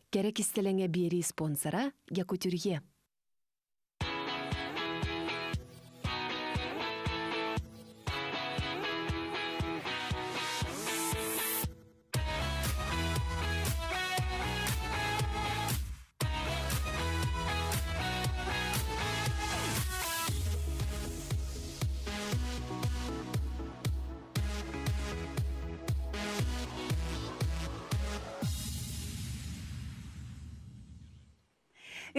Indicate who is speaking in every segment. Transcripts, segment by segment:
Speaker 1: Кэрэ кистэлэҥэ биэрии спонсора Якутюрье.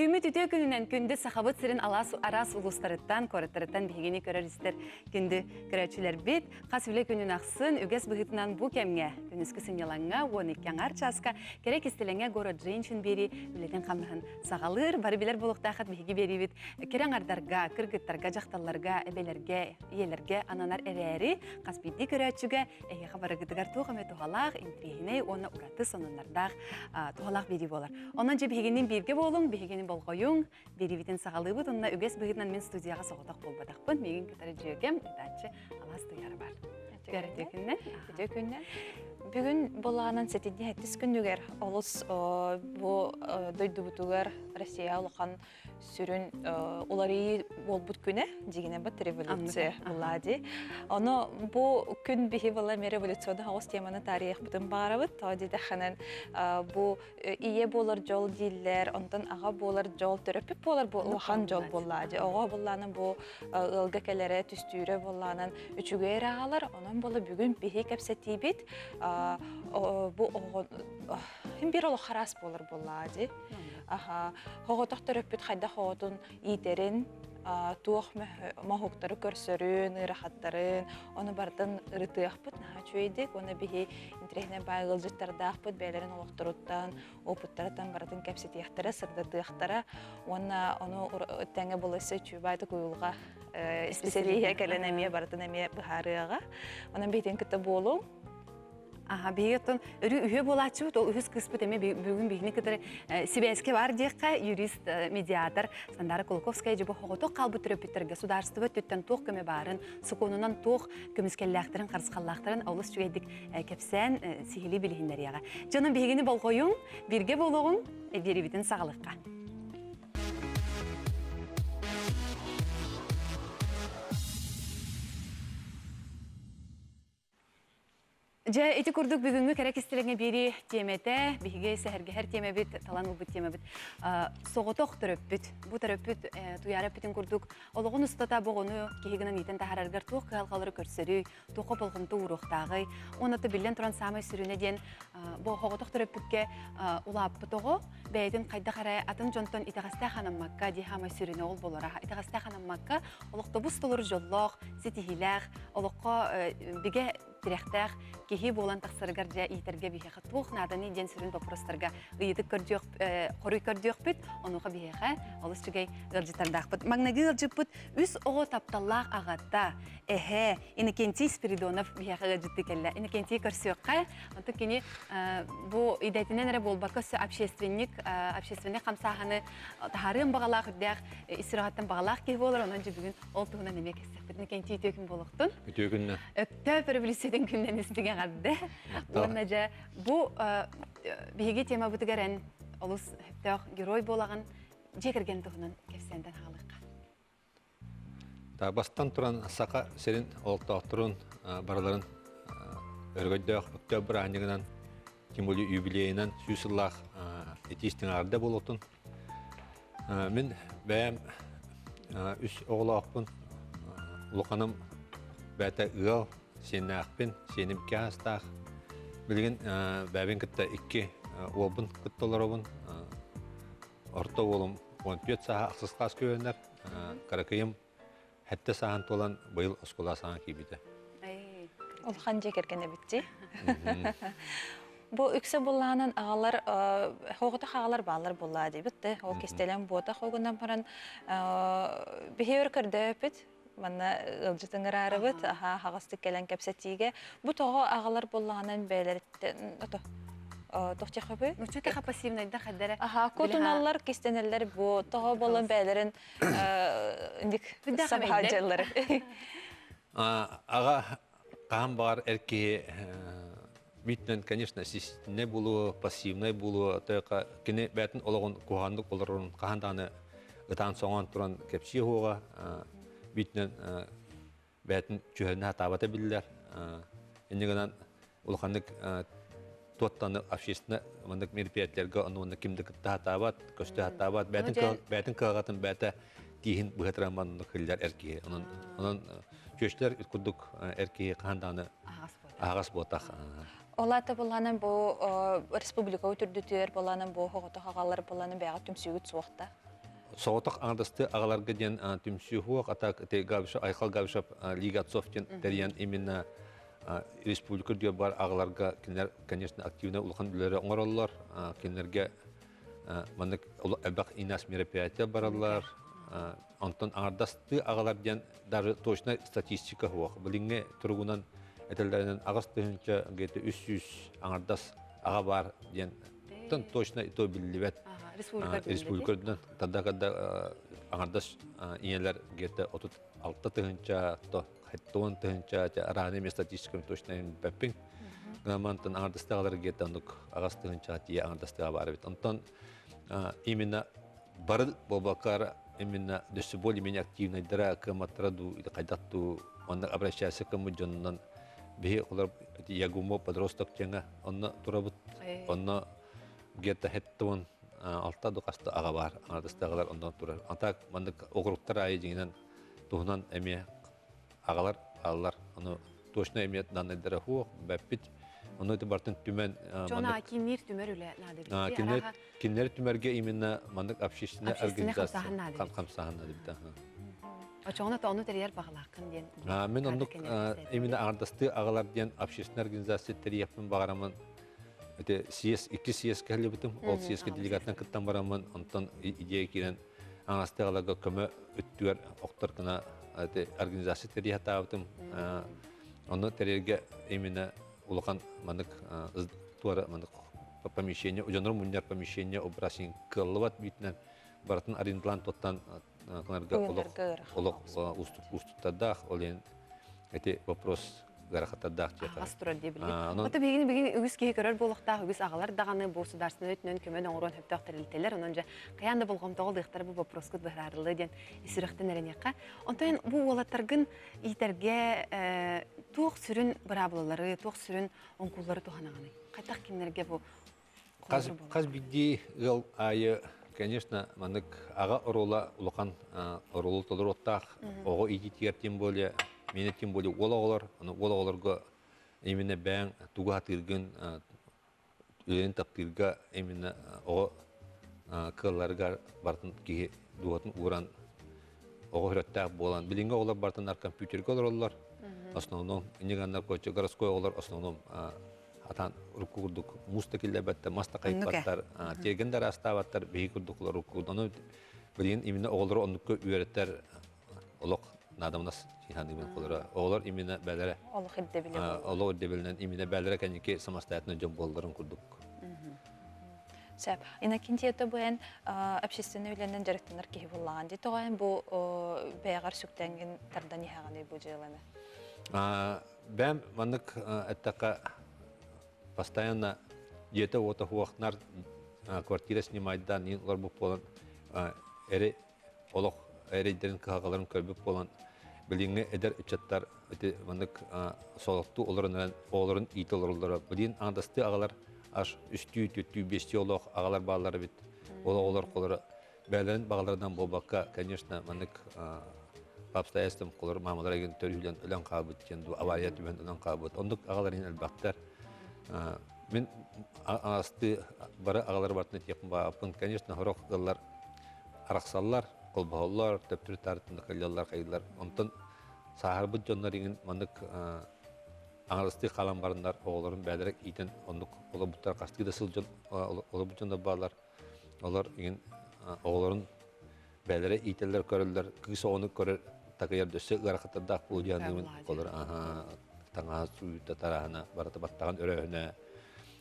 Speaker 2: Үүммүт үтүө күнүнэн күндү Сахабыт сирин алаас араас улуустарыттан, куораттарыттан биһигини көрөр-истэр күндү көрөөччүлэрбит. Хас үлэ күнүн ахсын үгэс быһыытынан бу кэмҥэ күнүскү сынньалаҥҥа 12 аҥаар чааска кэрэ кистэлэҥэ город женщин биэрии үлэтин хамнаһын саҕалыыр. Бары билэр буолуохтааххыт биһиги биэриибит кэрэ аҥардарга, кыргыттарга, дьахталларга, эбэлэргэ, ийэлэргэ ананар эрээри хас биирдии көрөөччүгэ эһиэхэ барыгытыгар туох эмэ туһалаах, интириэһинэй уонна ураты сонуннардаах туһалаах биэрии буолар. Онон дьэ биһигинин бииргэ буолуҥ, биһигини болҕойуҥ, биэриибитин саҕалыыбыт уонна үгэс быһыытынан мин студияҕа соҕотох буолбатахпын, миигин кытары дьүөгэм, ыытааччы Алаас Туйаара баар. Үтүө күннэн.
Speaker 3: Үтүө күннэн. Бүгүн болаанан сэтинньи сэттис күнүгэр олус бу дойдубутугар Россия улахан сүрүн уларыйыы буолбут күнэ дьигинэ бат революция буолла Ону бу күн биһи была ме революционный хаҕыс теманы таарыйахпытын баарабыт. Тоҕо диэтэххинэн бу ийэ буолар дьол дииллэр, онтон аҕа буолар дьол, төрөппүт буолар бу улахан дьол буолла дии. Оҕо буоллаанан бу ыалга кэлэрэ, түстүүрэ буоллаанан үчүгэй эрэ аҕалар. Онон буола бүгүн биһи кэпсэтиибит бу оҕо бир олох хараас буолар буоллаа дии. Аха, оҕотох төрөппүт хайдах оҕотун иитэрин, туох моһуктары көрсөрүн, ыарахаттарын, ону барытын ырытыахпыт наһаа үчүгэйдик. Уонна биһи интэриэһинэй баай ыалдьыттардаахпыт, бэйэлэрин олохторуттан, опыттарыттан барытын кэпсэтиэхтэрэ, сырдатыахтара. Уонна ону тэҥэ буласы үчүгэй уйулҕа исписэлииһэ кэлэн эмиэ барытын эмиэ быһаарыаҕа. Онон биһитин кытта буолуҥ.
Speaker 2: Аха, биһиги оттон өрүү үһүө буолааччыбыт, ол үһүс кыыспыт эмиэ бүгүн биһини кытары сибээскэ бар диэххэ, юрист, медиатор Сандара Кулаковская дьэ бу соҕотох хаалбыт төрөппүттэргэ судаарыстыба өттүттэн туох көмө баарын, сокуонунан туох көмүскэллээхтэрин, харысхаллаахтарын олус үчүгэйдик кэпсээн, сиһилии билиһиннэриэҕэ. Дьонум биһигини болҕойуҥ, бииргэ буолуоҕуҥ, биэриибитин саҕалыахха. Дьэ, ити курдук бүгүҥҥү кэрэ кистэлэҥэ биэрии тиэмэтэ, биһиги сэһэргэһэр тиэмэбит, талан ылбыт тиэмэбит соҕотох төрөппүт. Бу төрөппүт Туйаара эппитин курдук олоҕун устата бу оҕону киһи гынан иитэн таһаарарыгар туох кыһалҕалары көрсөрүй, туохха болҕомто ууруохтааҕый? Уонна биллэн туран саамай сүрүнэ диэн бу соҕотох төрөппүккэ улааппыт оҕо бэйэтин хайдах эрэ атын дьонтон итэҕэстээх анаммакка дии хаамай сүрүнэ ол буолара. Итэҕэстээх анаммакка олохтобус толору дьоллоох, ситиһиилээх, олоххо бигэ тирэхтээх киһи буолан тахсарыгар дьэ иитэргэ биһиэхэ туох нааданый диэн сүрүн боппуруостарга ыйытык көрдүөх хоруй көрдүөхпүт. Онуоха биһиэхэ олус үчүгэй ыалдьыттардаахпыт. Маҥнайгы ыалдьыппыт үс оҕо тапталлаах аҕата, эһэ Иннокентий Спиридонов биһиэхэ ыалдьыттыы кэллэ. Иннокентий көрсүөххэ. Онтон кини бу идэтинэн эрэ буолбакка өссө общественник, общественный хамсааһыны таһаарыан баҕалаах үрдээх ис сүрэҕиттэн баҕалаах киһи буолар. Онон дьэ бүгүн ол туһунан эмиэ кэпсэхпит. Иннокентий үтүө күн буолуохтун.
Speaker 4: Үтүө күннэ.
Speaker 2: Өктөөп революциятын күннэн истиҥ эҕэрдэ. Уонна дьэ бу биһиги темабытыгар эн олус сөптөөх герой буолаҕын. Дьиэ кэргэн туһунан кэпсээнтэн хаалыахха.
Speaker 4: Бастан туран Саха сирин олохтоохторун барыларын өрөгөйдөөх өктөөп бырааһынньыгынан, тем более юбилейынан сүүс сыллаах итии истиҥ буолуохтун. Мин бэйэм үс оҕолоохпун. Улаханым бэйэтэ ыал, сиэннээхпин, сиэним икки аастаах. Билигин бэйэбин кытта икки уолбун кытта олоробун. Орто уолум 14 сааһа ахсыс класс күһүннэр, кыракыйым сэттэ сааһын туолан быйыл оскуола саҥа киирбитэ.
Speaker 3: Улахан дьиэ кэргэн эбит Бу үксэ буллаанан аҕалар хоҕутах аҕалар бааллар буллаа диэбит да ол кистэлэҥ буотах огунан баран биһи өр көрдөөпүт манна ыалдьыт ыҥыраарыбыт аһаа хаҕастык кэлэн кэпсэтиигэ бу тоҕо аҕалар буоллаҕынан бэйэлэриттэн ото тохтехөбү
Speaker 2: Нучча пассивнайдар хаддара
Speaker 3: аха кутуналлар кистенеллер бу тоҕо болон бэйэлэрин индик сабаһаадьаллар
Speaker 4: Аҕа хаһан баҕар эр киһи. Миттен, конечно, системнай буолуо, пассивнай буолуо, тойка кини бээтин олоҕун куһаҕаннык олорорун хаһан даҕаны ытаан-соҥоон туран кэпсиэ суоҕа. Биитинэн бэйэтин түһэринэ сатаабата биллэр. Инньэ гынан улаханнык туоттаны общественно маннык мероприятиеларга ону уонна ким да кытта сатаабат, көстө сатаабат, бэйэтин бэйэтин кыаҕатын бэйэтэ тииһин быһатыран маннык хиллэр эр киһи. Онон онон чүөчтэр курдук эр киһи хаһан даҕаны аһаҕас буотах.
Speaker 3: Ол аата буллаанан бу республика үрдүтүгэр буллаанан бу оҕото хагалар буллаанан бэйэҕэ түмсүүгүт суохта.
Speaker 4: Соҕотох аҥардасты аҕаларга диэн түмсүү суох, а так Айхал Габышев Лига отцов диэн тэрийэн именно республика үрдүгэр бар аҕаларга кинилэр, конечно, активно улахан үлэлэри оҥороллор. Кинилэргэ маннык элбэх инас мероприятия бараллар. Онтон аҥардастыы аҕалар диэн даже точно статистика суох. Билиҥҥи туругунан этэллэринэн 8 тыһыынча где-то 300 аҥардас аҕа баар диэн точно то биллибэт. Республика үрдүнэн тогда когда аҥардас ийэлэр где-то 36 тыһыынча то 10 тыһыынча арааны эмиэ статистиканы точно билбэппин. Гынан аҥардастаҕалар где-то оннук 8 тыһыынча тиийэ аҥардастаҕа баар эбит. Онтон именно бары буолбакка именно дөссө более-менее активнайдара, кыаматтара дуу, хайдах дуу, онно обращайся кыммыт дьонунан биһи олор ЯГУМО подросток диэҥэ онно турабыт. Онно где-то 76 ду хаста аҕа баар, аҥардастааҕылар онно турар. А так маннык округтар аайы дьиҥинэн туһунан эмиэ аҕалар ааллар. Ону точно эмиэ данныйдара суох, бэппит. Ону ити бартын түмэн
Speaker 2: Дьон кимниир түмэр үлэ наада
Speaker 4: кинилэр кинилэр түмэргэ именно маннык общественная организация хамсааһын наада эбит.
Speaker 2: Очоҕуна ону тэрийэр баҕалааххын диэн.
Speaker 4: Мин оннук именно аҥардастыы аҕалар диэн общественная организация тэрийиэхпин баҕарамын. Ити съезд, икки съезд кэллибитим. Ол съездке делегатынан кыттан бараммын, онтон идея киирэн аҥастыы аҕаларга көмө өттүгэр охтор гына организация тэрийэ сатаабытым. Онно тэрийэргэ именно улахан маннык туора маннык помещение, дьоннор мунньар помещение образын кыаллыбат биитинэн барытын арендалаан туттан кынарга олох олох уустуктардаах, ол иһин ити вопрос ыарахаттардаах диэхэ.
Speaker 2: Ас турар дии билигин. Ото билигин билигин үгүс киһи көрөр буолуохтаах, үгүс аҕалар даҕаны бу государственнай өттүнэн көмө оҥоруон сөптөөх тэрилтэлэр, онон дьэ хайаан да болҕомтоҕо ылыахтара бу вопроскут быһаарыллыа диэн сүрэхтэн эрэниэххэ. Онтон бу уолаттаргын иитэргэ туох сүрүн быраабылалары, туох сүрүн оҥкуллары туһанаҕыный? Хайдах кинилэргэ бу
Speaker 4: Хас, хас биирдии ыал аайы, конечно, маннык аҕа оруола улахан оруолу толоруохтаах. Оҕо иитиитигэр тем более, миэнэ тем более уол оҕолор, аны уол оҕолорго именно бэйэҥ тугу сатыыргын, үлэни таптыырга именно оҕо кыалларыгар барытын киһи дууһатын ууран оҕо сүрэхтээх буолан билиҥҥи оҕолор барытын компьютерга олороллор основном иннигэннэр короче городской оҕолор основном атаан урукку курдук муус да киллэрбэттэр мас да хайыппаттар тиэргэн да араастаабаттар биһиги курдук урукку ону билигин именно оҕолору оннукка үөрэтэр олох наадамнас саныыбын холоро оҕолор именно бээлэрэ
Speaker 3: олох ирдэбилэ
Speaker 4: олох ирдэбилинэн именно бээлэрэ кэнники самостоятельно дьон буолларын курдук.
Speaker 3: Сөп. Иннокентий бу эн общественный үлэнэн дьарыктанар киһи буоллаҕын дии. Тоҕо эн бу бэйэҕэр сүктэҥҥин тардан иһэҕиний бу дьыаланы?
Speaker 4: Бэм маннык эттэххэ постоянно дьиэтэ-уота суох квартира снимайдаан иин олорбут буолан эри олох эрэйдэрин кыһалҕаларын көрбүт буолан билиҥҥи эдэр ыччаттар ити маннык солоктуу олорон эрэн оҕолорун иитэ олороллоро билигин аҥардастыы аҕалар аж үстүү түөртүү биэстии олох аҕалар бааллар эбит ол оҕолор холоро бэйэлэрин баҕаларынан буолбакка конечно маннык по обстоятельствам холор маамалара эгин төрүһүлэн өлөн хаалбыт диэн дуу авария түбэн өлөн хаалбыт оннук аҕалар иһин элбэхтэр мин аҥастыы бары аҕалар бартын этиэхпин баҕаппын конечно сорох ыаллар арахсаллар, холбоһоллор, төптөрү таары кэллэллэр, хайыылар. Онтон сааһырбыт дьоннор иҥин маннык аҥарыстыы хаалан бараннар оҕолорун бэйэлэрэ иитэн оннук олорбуттар хастыы да сыл дьон олорбут дьоннор бааллар. Олор иҥин оҕолорун бэйэлэрэ иитэллэр, көрөллөр, кыыс оҕону көрөр такыйар дөссө ыарахаттардаах буолуо диэн олор таҥаһа сууйта тараһына барыта баттаҕын өрөөһүнэ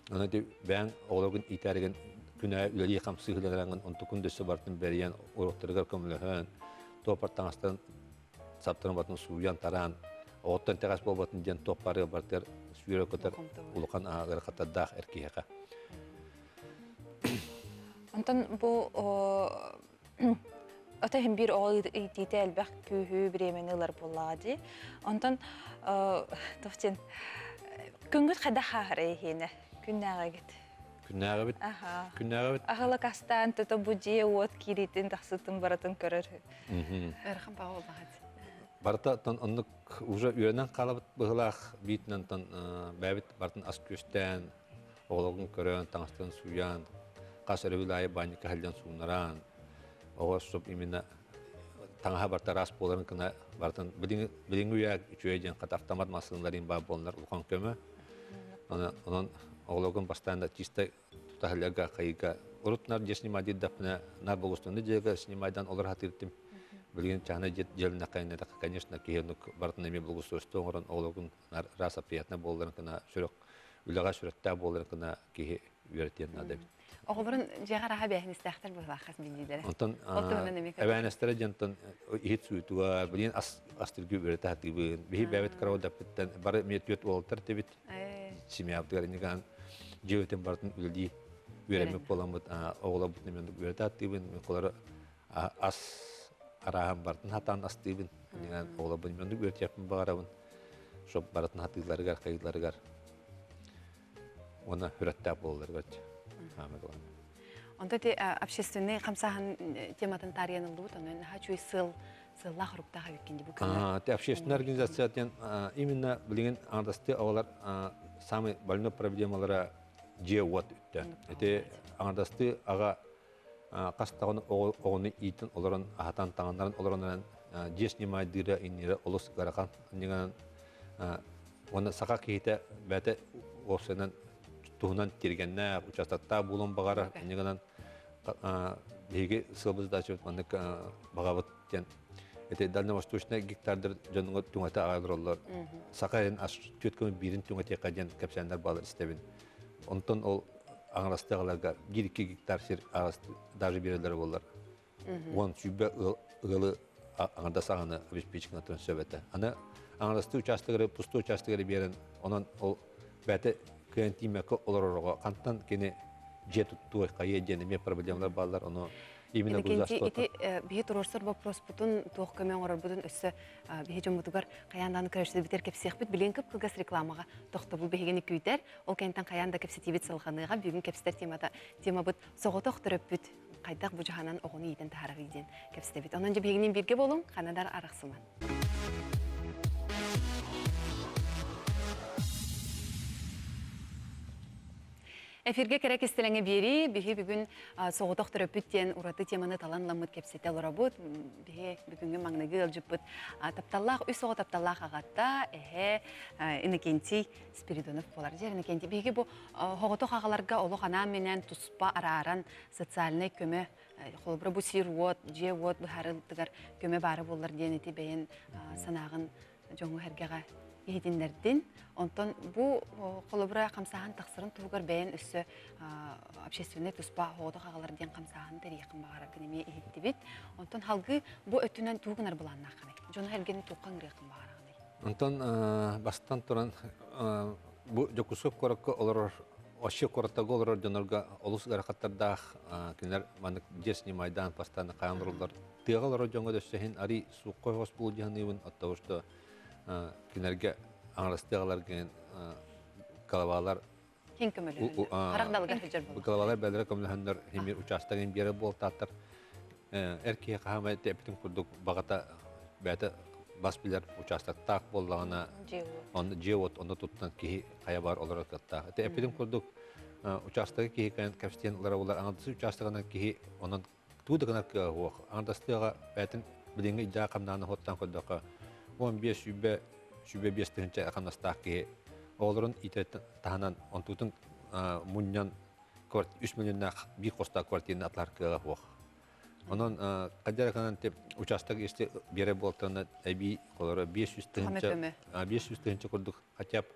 Speaker 4: Аны ити бэйэҥ оҕолоргун иитээригин күн аайы үлэлии-хамсыы үлэлээҥҥин онтукун дөссө барытын бэрийэн уруоктарыгар көмөлөһөн, туох таҥастарын саптарын барытын сууйан-тараан, оҕоттон итэҕэс буолбатын диэн туох баарыгар барытыгар үөрэ көтөр улахан ыарахаттардаах эр киһиэхэ.
Speaker 3: Онтон бу Ото иһин биир оҕо иитиитэ элбэх күүһү, бириэмэни ылар буоллаҕа дии. Онтон туох диэн күҥҥүт хайдах ааһар эйиэнэ? Күннээҕигит?
Speaker 4: Күннээҕибит?
Speaker 3: Аха.
Speaker 4: Күннээҕибит?
Speaker 3: Аһылык астаан тута бу дьиэ уот киириитин тахсыытын барытын көрөр.
Speaker 2: Ыарахан баҕа буоллаҕа
Speaker 4: Барыта оттон оннук уже үөрэнэн хаалабыт быһыылаах биитинэн оттон бэйэбит барытын ас күөстээн, оҕолорун көрөн, таҥастарын сууйан, хас өрөбүл аайы баанньыкка сылдьан суунаран, оҕо чтоб именно таҥаһа барыта араас буоларын гына барытын билиҥҥи үйэ үчүгэй диэн хата автомат массыыналарын баар буоланнар улахан көмө. Онон оҕолоргун бастаан да чисто тутаһыларга хайыга урут нар дьиэ снимайдыырдахпына нар богустаны дьиэгэ снимайдан олор хатыыртым. Билигин чаһына дьиэлинэххэ конечно киһи оннук барытын эмиэ благоустройство оҥорон оҕолоргун раса приятно буолларын гына сүрэх үлэҕэ сүрэхтээх буоларын гына киһи үөрэтиэн наада эбит.
Speaker 2: Оҕолорун дьиэҕэ араха бэһинистээхтэр быһылааххас билиилэрэ.
Speaker 4: Онтон эбээнэстэрэ дьонтон иһит суутуга билин ас астыргы үөрэтэ хатыыбын. Биһи бэбит караудаппыттан бары эмиэ түөрт уолаттар тэбит. Семьябытыгар иннигаан дьиэбитин барытын үлэлии үөрэммит буоламмыт оҕолорбутун эмиэ үөрэтэ хатыыбын. Мен колары ас арааһын барытын хатаан астыыбын. Иннигаан оҕолорбун эмиэ үөрэтиэхпин баҕарабын. Чтоб барытын хатыыларыгар, хайыыларыгар уонна сүрэхтээх буолалларыгар
Speaker 2: Онто ти общественный хамсааһын тематын таарыйан ыллыбыт, онон наһаа үчүгэй сыал сыаллаах хоруктаах эбиккин ди бу
Speaker 4: күннэр. Те общественная организация диэн именно билигин аҥардастыы оҕолор самый больной проблемалара дьиэ-уот үттэ. Ити аҥардастыы аҕа хас даҕаны оҕону иитэн олорон аһатан таҥыннаран олорон дьиэ снимайдыыра иннирэ олус ыарахан анньыганан уонна саха киһитэ бэйэтэ уопсайынан туһунан тиргэннээх участоктаах буолуон баҕарар анньыганан биһиги сыалбыт задачабыт маннык баҕабыт диэн ити дальневосточнай гектардар дьонуҥа түҥэтэ аҕай олороллор саха иһин ас түөрт көмө биирин түҥэтиэххэ диэн кэпсээннэр баалар истэбин онтон ол аҥарастыаҕаларга биир-икки гектар сир даже биэрэллэрэ буоллар 10 20 ыалы аҥардас аҕаны обеспечить туран сөп этэ. Аны аҥардастыы учаастагары пустой учаастагары биэрэн онон ол бэйэтэ кыайан тииймэккэ олоророго хантан кини дьиэ туттуой хайыа диэн эмиэ проблемалар бааллар ону именно
Speaker 2: Иннокентий, ити биһи туруорсар боппуруоспутун туох көмө оҥорорбутун өссө биһи дьоммутугар хайаан даҕаны көрсүбүтэр кэпсиэхпит. Билигин кып-кылгас рекламаҕа тохтобул биһигини күүтэр. Ол кэнниттэн хайаан да кэпсэтиибит салҕаныаҕа. Бүгүн кэпсэтэр темата темабыт соҕотох төрөппүт хайдах бу дьаһанан оҕону иитэн таһаарарый диэн кэпсэтэбит. Онон дьэ биһигинин бииргэ буолуҥ, ханадар арахсыман. Эфиргэ кэрэ кистэлэҥэ биэрии биһи бүгүн соҕотох төрөппүт диэн ураты теманы талан ламмыт кэпсэтэ олоробут. Биһи бүгүҥҥү маҥнайгы ыалдьыппыт тапталлаах үс оҕо тапталлаах аҕата, эһэ Иннокентий Спиридонов буолар. Дьэ, Иннокентий, биһиги бу соҕотох аҕаларга олох анаан-минээн туспа арааран социальнай көмө, холобура бу сир-уот, дьиэ-уот быһаарыытыгар көмө баара буоллар диэн ити бэйэн санааҕын дьоҥҥо-сэргэҕэ иһитиннэрдин. Онтон бу холобура хамсааһын тахсарын туһугар бэйэн өссө общественнай туспа оҕотох аҕалар диэн хамсааһын тэрийиэххин баҕараргын эмиэ иһиттибит. Онтон халгыы бу өттүнэн тугу гынар былааннааххыный? Дьону-сэргэни туохха ыҥырыаххын баҕараҕыный?
Speaker 4: Онтон бастан туран бу Дьокуускай куоракка олорор вообще куораттарга олорор дьоннорго олус ыарахаттардаах кинилэр маннык дьиэ снимайдаан постоянно хаан олороллор. Тыаҕа олорор дьоҥҥо да өссө иһин арый суукка ойоҕос буолуо дии саныыбын от того что кинилэргэ аҥарастыаҕалар гэн головалар
Speaker 2: Киң көмөлөһөннөр. Харах далыгар сылдьар буолар.
Speaker 4: Головалар бэлэрэ көмөлөһөннөр химир учаастагын биэрэр буолтааттар. Эр киһи хаһаамай эппитин курдук баҕата бэйэтэ бас билэр участоктаах буоллаҕына онно дьиэ-уот онно туттан киһи хайа баар олорор кыахтаах. Ити эппитин курдук учаастагы киһи кэлэн кэпсэтиэн ылара буолар. Аҥардасы учаастагынан киһи онон тугу да гынар кыаҕа суох. Аҥардастыаҕа бэйэтин билиҥҥи идьаа хамнааны хуоттаан көрдөххө 15 сүүрбэ 105 тыһыынча хамнастаах киһи оҕолорун иитэ таһынан онтуутун мунньан 3 миллионнаах биир хостоох квартираны атылар кыаҕа суох. Онон хадьараканан участок если биэрэ буолтана эбии холоро 500 тыһыынча 500 тыһыынча курдук хотя бы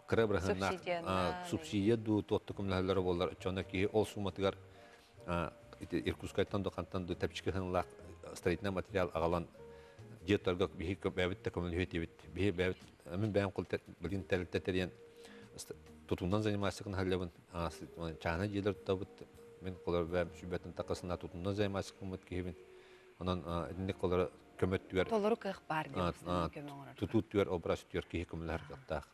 Speaker 4: кыра бырыһыннаах субсидия дуу туотту көмөлөһөллөрө буоллар оччоно киһи ол сумматыгар Иркутскайтан да хантан да тэпчики хынылаах строительный материал аҕалан дьиэ торга биһи бэйэбит да көмөлөһүө диэбит биһи бэйэбит мин бэйэм билин тэрилтэ тэрийэн. Тутуунан заниматься гын чаана дьиэлэр тутабыт. Мин колор бэм сүбэтин такасына тутуунан заниматься гыммыт киһибин. Онон итинник колор көмөттүгэр
Speaker 2: толору кыах баар диэн көмө оҥорор.
Speaker 4: Тутуу түгэр образ түгэр киһи көмөлөһөр кыахтаах.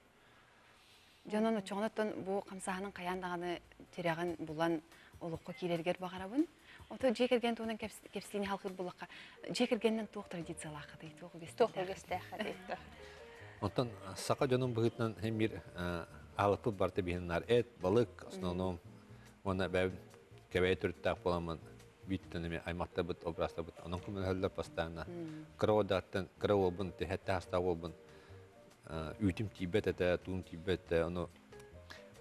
Speaker 2: Дьонон оччоҕуна бу хамсааһынын хайаан даҕаны тирэҕин булан олоххо киирэргэр баҕарабын. Ото дьиэ кэргэн туһунан кэпсиини халхыр буллахха, дьиэ кэргэнинэн туох традициялааххытый, туох
Speaker 3: үгэстээххитий? Туох үгэстээххитий?
Speaker 4: Онтон саха дьонун быһыытынан һин биир аһылыкпыт барыта биһиннар эт, балык, основном уонна бэйэм кэбэйэ төрүттээх буоламмын бииттэн эми аймахтарбыт, образтарбыт онон көмөлөһөллөр постоянно. Кыра уолдааттан кыра уолбун, тэһэтте хастаах уолбун үүтүм тиийбэт этэ, туум тиийбэт этэ, ону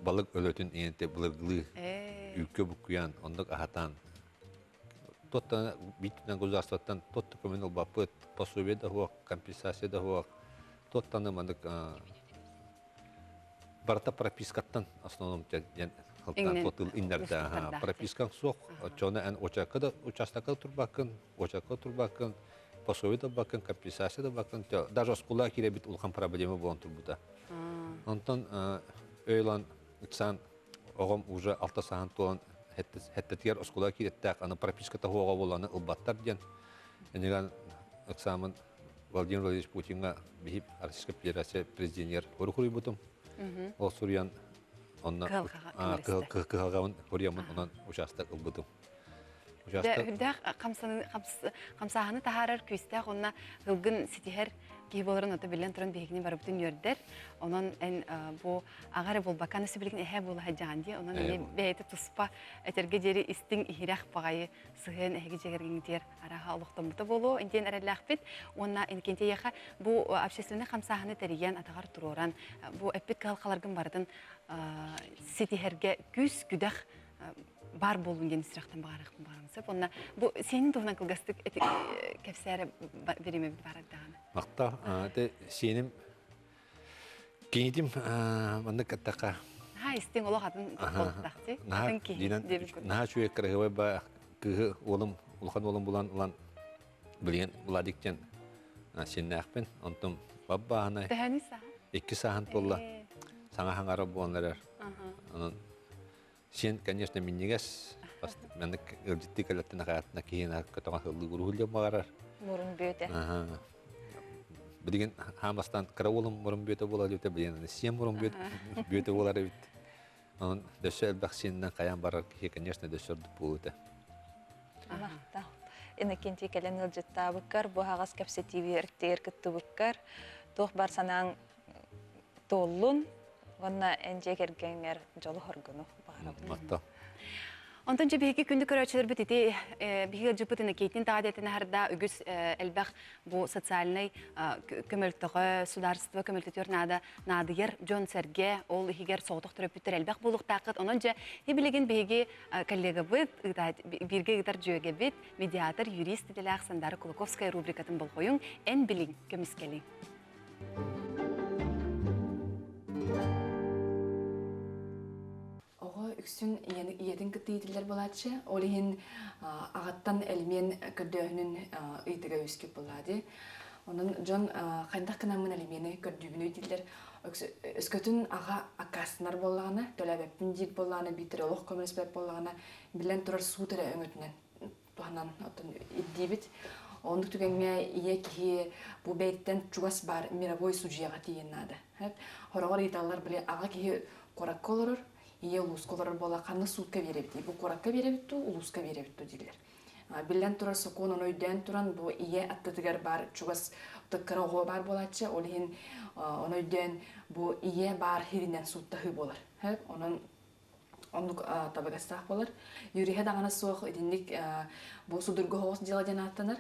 Speaker 4: балык өлөтүн иэнте былыргылыы үүккэ буккуйан, оннук аһатан туоттан бииттинэн государствоттан туотта көмөн ылбаппыт, пособие да суох, компенсация да суох, туоттаны маннык барыта пропискаттан основном диэн халтаан туотыл иннэрдэ пропискаң суох оччоҕуна эн очакка да участокка турбаккын очакка турбаккын пособие да ылбаккын компенсация да ылбаккын даже оскуола киирэбит улахан проблема буолан турбута онтон өй ылан ыксаан оҕом уже алта саһан туолан хэттэтигэр оскуола киирэттээх аны прописката суоҕа буоланы ылбаттар диэн эниган ыксаамын Владимир Владимирович Путиҥҥа биһип Российская Федерация президенигэр хоруйбутум. Ол суруйан онно кыһалҕабын хоруйаммын онон учаастак ылбытым.
Speaker 2: Үрдээх хамсааһыны таһаарар күүстээх уонна ылгын ситиһэр киһи буоларын ото биллэн туран биһигини барыбытын үөрдэр. Онон эн бу аҕа эрэ буолбакка аны сибилигин эһээ буола сылдьаҕын дии. Онон эмиэ бэйэтэ туспа этэргэ диэри истиҥ иһирэх баҕайы сыһыан эһиги дьиэгэргиҥитигэр арааһа олохтоммута буолуо диэн эрэллээхпит. Уонна Иннокентий бу общественнай хамсааһыны тэрийэн, атаҕар туруоран, бу эппит кыһалҕаларгын барытын ситиһэргэ күүс-күдэх баар буоллун диэн сүрэхтэн баҕарыахпын баҕарам сөп. Уонна бу сиэнин туһунан кылгастык кэпсээрэ бириэмэбит баар даҕаны.
Speaker 4: Махтал. Те сиэним кинитим маннык каттака.
Speaker 2: Наһаа истиҥ олох атын толуктахти. Атын киһи
Speaker 4: Наһаа үчүгэй кыраһыабай ба кыыһы уолум улахан уолум булан ылан билигин Владик диэн сиэннээхпин. Онтум баббааһынай.
Speaker 2: Төһөнү саһан?
Speaker 4: Икки сааһын туолла. Саҥа хаҥара буолан эрэр. Онон сиэн, конечно, минньигэс. Маннык ыалдьыттыы кэлэттэн акаатына киһи көтөҕө сыллыы уруһуйлуон баҕарар.
Speaker 3: Мурун бүөтэ.
Speaker 4: Билигин хаан бастаан кыра уолум мурун бүөтэ буолар эбит, билигин сиэн мурун бүөтэ буолар эбит. Онон дөссө элбэх сиэнинэн хайаан барар киһи, конечно, дөссө ордук буолуо этэ.
Speaker 3: Махтал. Иннокентий кэлэн ыалдьыттаабыккар, бу аһаҕас кэпсэтиибитигэр кыттыбыккар, туох бар санааҥ туоллун уонна эн дьиэ кэргэҥҥэр дьолу-соргуну баҕарабыт.
Speaker 4: Махтал.
Speaker 2: Онтон дьэ биһиги күндү көрөөччүлэрбит ити биһиги ыалдьыппыт Иннокентий Таҕа аһарда үгүс элбэх бу социальнай көмөлтөҕө, судаарыстыба көмөлтөтүгэр наада наадыйар дьон-сэргэ, ол иһигэр соҕотох төрөппүттэр элбэх буолуохтааххыт. Онон дьэ билигин биһиги коллегабыт, бииргэ ыытар дьүөгэбит, медиатор, юрист идэлээх Сандара Кулаковская рубрикатын болҕойуҥ, эн билиҥ, көмүскэлиҥ.
Speaker 5: Оҕо үксүн ийэтин кытта иитиллэр буолааччы. Ол иһин аҕаттан элимиэн көрдөөһүнүн ыйытыга үөскүүр буоллаҕа дии. Онон дьон хайдах гынаммын элимиэни көрдүүбүнүй дииллэр. Өскөтүн аҕа аккаастанар буоллаҕына, төлөөбөппүн диир буоллаҕына, биитэр олох көмөлөспөт буоллаҕына, биллэн турар суут эрэ өҥөтүнэн туһанан оттон ирдиибит. Оннук түгэҥҥэ ийэ киһи бу бэйэтиттэн чугас баар мировой судьуйаҕа тиийэн наада. Хороҕор ыйыталлар били аҕа киһи куоракка олорор, ийэ улууска олорор буола ханна суутка биэрэбит? Бу куоракка биэрэбит дуу, улууска биэрэбит дуу дииллэр. Биллэн турар сокуон ону өйдөөн туран бу ийэ аттытыгар баар чугас кыра оҕо баар буолааччы, ол иһин ону өйдөөн бу ийэ баар сиринэн сууттаһыы буолар. Онон оннук табыгастаах буолар. Юриһа даҕаны суох итинник бу судургу соҕус дьыала диэн ааттанар.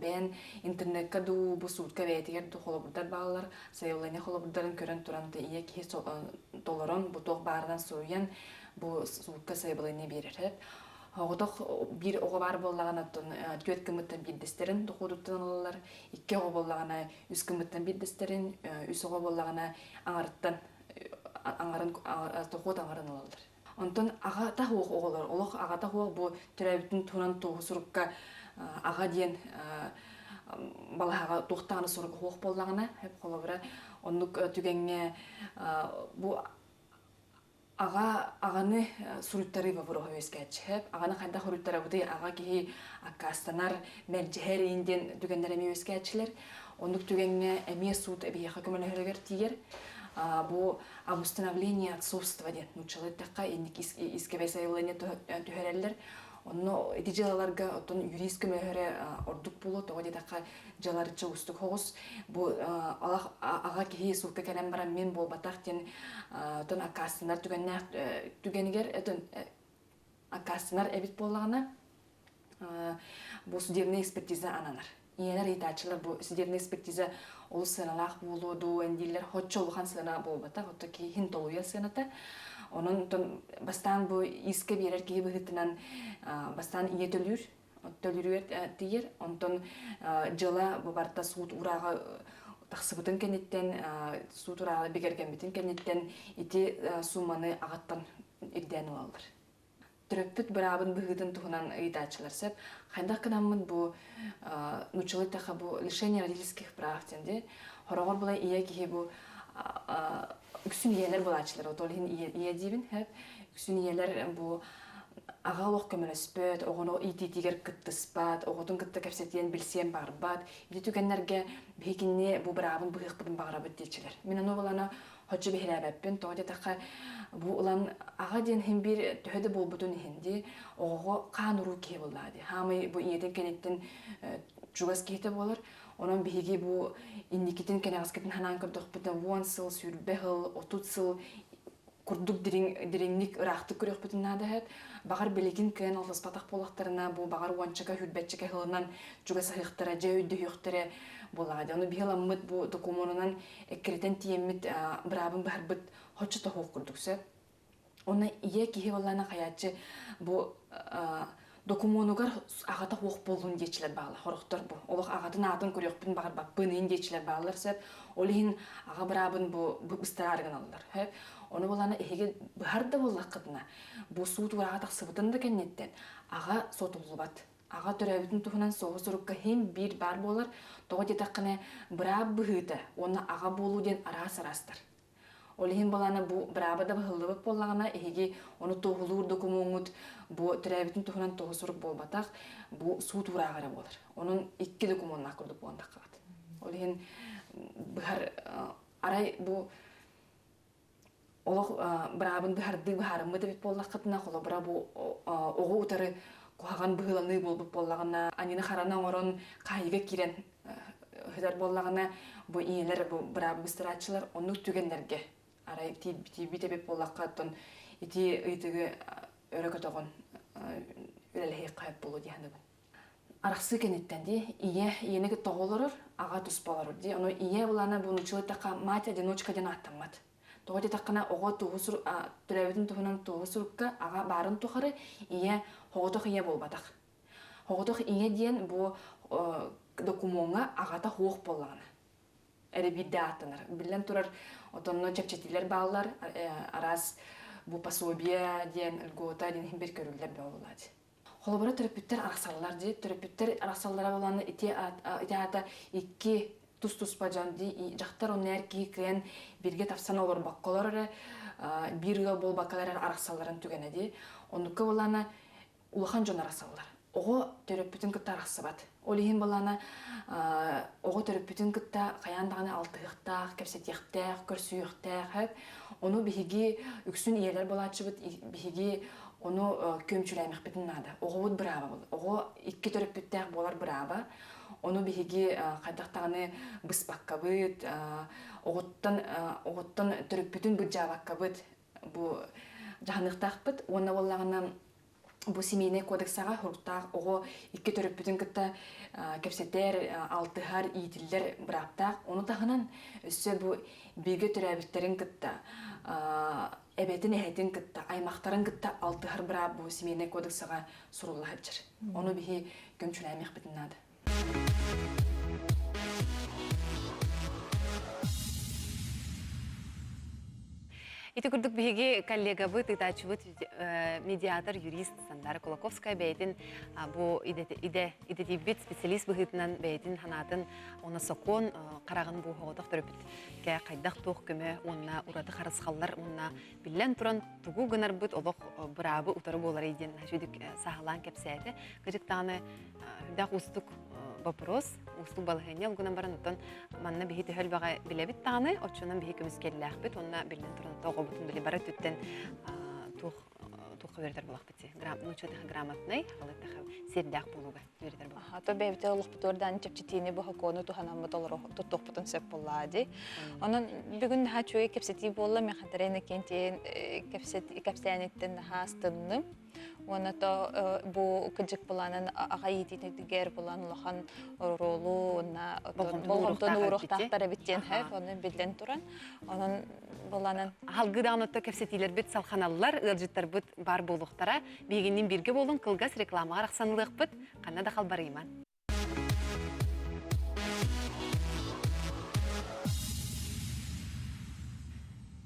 Speaker 5: Бэйэн интернекка дуу, бу суутка бэйэтигэр дуу холобурдар бааллар. Заявление холобурдарын көрөн туран ийэ киһи толорон, бу туох баарынан суруйан, бу суутка заявление биэрэр. Оҕотох биир оҕо баар буоллаҕына, түөрт гыммыттан биирдэстэрин дохуодуттан ылаллар, икки оҕо буоллаҕына үс гыммыттан биирдэстэрин, үс оҕо буоллаҕына аҥарыттан аҥарын дохуот аҥарын ылаллар. Онтон аҕата суох оҕолор, олох аҕата суох бу төрөөбүтүн туһунан туоһу сурукка аҕа диэн балаһаҕа туох даҕаны сурук суох буоллаҕына, холобура, оннук түгэҥҥэ бу Аҕа аҕаны суруйтарыы боппуруоһа үөскээччи. Аҕаны хайдах суруйтарабытый? Аҕа киһи аккаастанар, мэлдьэһэр иин диэн түгэннэр эмиэ үөскээччилэр. Оннук түгэҥҥэ эмиэ суут эбиһиэхэ көмөлөһөрүгэр тиийэр. Бу об установлении отцовства диэн нууччалыы эттэххэ инник исковое заявление түһэрэллэр. Онно ити дьыалаларга оттон юрист көмөлөһөрө ордук буолуо. Тоҕо диэтэххэ дьыаларычча уустук соҕус. Бу аҕа киһи суукка кэлэн баран мин буолбатах диэн оттон аккаастанар түгэннээх түгэнигэр аккаастанар эбит буоллаҕына бу судебная экспертиза ананар. Ийэлэр ыйытааччылар бу судебная экспертиза олус сыаналаах буолуо дуу дииллэр хоччо улахан сыана буолбатах, отто киһин толуйар сыаната. Онон бастаан бу искэ биэрэр киһи быһыытынан бастаан ийэ төлүүр, төлүүрүгэр тиийэр. Онтон дьыала бу барыта суут уурааҕа тахсыбытын кэнниттэн, суут уурааҕа бигэргэммитин кэнниттэн ити сууманы аҕаттан ирдээн ылаллар. Төрөппүт быраабын быһыытын туһунан ыйытааччылар сөп. Хайдах гынаммыт бу нууччалыы эттэххэ бу лишение родительских прав диэн дии. Хороҕор була ийэ киһи бу үксүн ийэлэр булааччылар, ол иһин ийэ диибин, үксүн ийэлэр бу аҕа олох көмөлөспөт, оҕону иитиитигэр кыттыспат, оҕотун кытта кэпсэтиэн, билсиэн баҕарбат. Ити түгэннэргэ биһи бу быраабын быһыахпытын баҕарабыт диэччилэр. Мин ону булана хоччу биһирээбэппин. Тоҕо диэтэххэ, бу ылан аҕа диэн иһин биир төһө да буолбутун иһин дии, оҕоҕо хаан уруу киһи буоллаҕа дии. Хаамай бу ийэтин кэнниттэн чугас киһитэ буолар. Онон биһиги бу инникитин кэнэҕэскитин санаан көрдөхпүтүнэ, 10 сыл, 20 сыл, 30 сыл курдук дириҥ, дириҥник ыраахтык көрүөхпүтүн наада эһэт. Баҕар билигин кыайан алтыспатах буоллахтарына, бу баҕар уончака, хүрбэччэкэ сылынан чугасаһыахтара, дьэ өйдөһүөхтэрэ буоллаҕа дии. Ону биһи ыламмыт бу докумуонунан эккирэтэн тиийэммит быраабын быһарбыт хоччо тоһуох курдук сөп. Онно ийэ киһи буоллаана хайааччы бу докумуонугар аҕата суох буоллун диэччилэр бааллар хорохтор бу олох аҕатын аатын көрүөхпүн баҕарбаппын иин диэччилэр бааллар сөп ол иһин аҕа быраабын бу быстараары гыналлар сөп ону буоллаана эһиги быһар да буоллаххытына бу суут уурааҕа тахсыбытын да кэнниттэн аҕа сотуллубат аҕа төрөөбүтүн туһунан суоһу сурукка иһин биир баар буолар тоҕо диэтэххинэ быраап быһыыта уонна аҕа буолуу диэн араас араастар Ол иһин балаана бу бырааба да быһыллыбыт буоллаҕына, эһиги ону туоһулуур докумуоҥҥут бу төрөөбүтүн туһунан туоһу сурук буолбатах, бу суут уурааҕа эрэ буолар. Онон икки докумуоннаах курдук буолан таххаҕыт. Ол иһин быһар арай бу олох быраабын быһардыы быһаарыммыт эбит буоллаххытына, холобура бу оҕо утары куһаҕан быһыыланыы буолбут буоллаҕына, аньыны-хараны оҥорон хаайыыга киирэн ыһытар буоллаҕына, бу ийэлэр, бу быраабы быстарааччылар оннук түгэннэргэ арай тиийбит эбит буоллахха, оттон ити ыйытыгы өрө көтөҕөн үлэлэһиэххэ сөп буолуо дии саныыбын. Арахсыы кэнниттэн дии, ийэ ийэни кытта оҕо олорор, аҕа туспа олорор дии. Ону ийэ булаана бу нууччалыы эттэххэ мать одиночка диэн ааттаммат. Тоҕо диэтэххинэ, оҕо туоһу төрөөбүтүн туһунан туоһу сурукка аҕа баарын тухары ийэ соҕотох ийэ буолбатах. Соҕотох ийэ диэн бу докумуоҥҥа аҕата суох буоллаҕына эрэ биирдэ ааттанар. Биллэн турар, отонно чэпчэтиилэр бааллар, араас бу пособие диэн, льгота диэн иһин бир көрүллэр бөҕө Холобура төрөппүттэр арахсаллар дии. Төрөппүттэр арахсаллара буолан ити ити аата икки тус-туспа дьон дии. Дьахтар онно эр киһи кыайан бииргэ тапсан олорбокколор эрэ биир ыал буолбаккалар эрэ арахсалларын түгэнэ дии. Оннукка буоллаҕына улахан дьон арахсаллар. Оҕо төрөппүтүн кытта арахсыбат. Ол иһин балаана оҕо төрөппүтүн кытта хайаан даҕаны алтыһыахтаах, кэпсэтиэхтээх, көрсүһүөхтээх. Ону биһиги үксүн ийэлэр буолааччыбыт, биһиги ону күөмчүлээмэхпитин наада. Оҕобут бырааба был. Оҕо икки төрөппүттээх буолар бырааба. Ону биһиги хайдах даҕаны быспаккабыт, оҕоттон оҕоттон төрөппүтүн былдьаабаккабыт бу дьаһаныахтаахпыт уонна буоллаҕына бу семейнай кодексаҕа хуруктаах оҕо икки төрөппүтүн кытта кэпсэтэр, алтыһар, иитиллэр бырааптаах. Ону таһынан өссө бу бииргэ төрөөбүттэрин кытта эбэтин эһэтин кытта, аймахтарын кытта алтыһар быраап бу семейнай кодексаҕа сурулла сылдьар. Ону биһи көмчүлээмиэхпитин наада.
Speaker 2: Ити курдук биһиги коллегабыт, ыытааччыбыт медиатор, юрист Сандара Кулаковская бэйэтин бу идэ идэтийбит специалист быһыытынан бэйэтин санаатын уонна сокуон хараҕын бу соҕотох төрөппүткэ хайдах туох көмө уонна ураты харысхаллар уонна биллэн туран тугу гынарбыт олох быраабы утары буоларый диэн сүдүк саһылаан кэпсээтэ. Кырдьык даҕаны үрдээх уустук вопрос, уустук балаһыанньа ол гынан баран оттон манна биһи төһө элбэҕи билэбит даҕаны, оччонон биһи көмүскэллээхпит уонна биллэн туран оҕобутун били бары өттүттэн туох туохха үөрэтэр буолахпыт нуучча грамотнай, халыттаха сиэрдээх буолууга үөрэтэр буолахпыт.
Speaker 3: То бэйэбитэ олохпутугар даан чэпчэтиини бу туһанаммыт олоро туттуохпутун сөп буоллаа дии. Онон бүгүн наһаа үчүгэй кэпсэтии буолла. Мен хатарена кентиэн кэпсээниттэн наһаа астынным. Уонна то бу кыдьык буланан аҕа иитиитигэр булан улахан оруолу уонна болҕомтону ууруохтаахтар эбит диэн хэп ону биллэн туран онон буланан
Speaker 2: Халгыдаан отто кэпсэтиилэрбит салханаллар, ыалдьыттарбыт баар буолуохтара. Биһигиннин бииргэ буолун кылгас рекламаҕа арахсанылыахпыт, ханна да халбарыйман.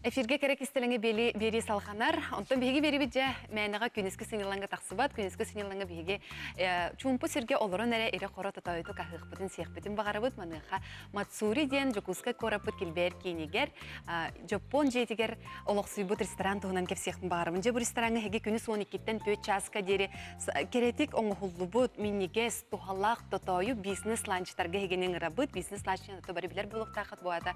Speaker 2: Эфиргэ кэрэ кистэлэҥи биэрии салҕанар. Онтон биһиги биэрибит дьэ мээнэҕэ күнүскү сынньалаҥҥа тахсыбат. Күнүскү сынньалаҥҥа биһиги чуумпу сиргэ олорон эрэ ирэ-хоро тотоойутук аһыахпытын, сиэхпитин баҕарабыт. Маныаха Мацури диэн Дьокуускай куораппыт килбэйэр киинигэр Дьоппуон дьиэтигэр олохсуйбут ресторан туһунан кэпсиэхпин баҕарабын. Дьэ бу рестораҥҥа эһиги күнүс 12-ттэн 4 чааска диэри кэрэтик оҥоһуллубут, минньигэс, туһалаах, тотоойу бизнес-ланчтарга эһигини ыҥырабыт. Бизнес-ланч бары билэр буолуохтааххыт бу аата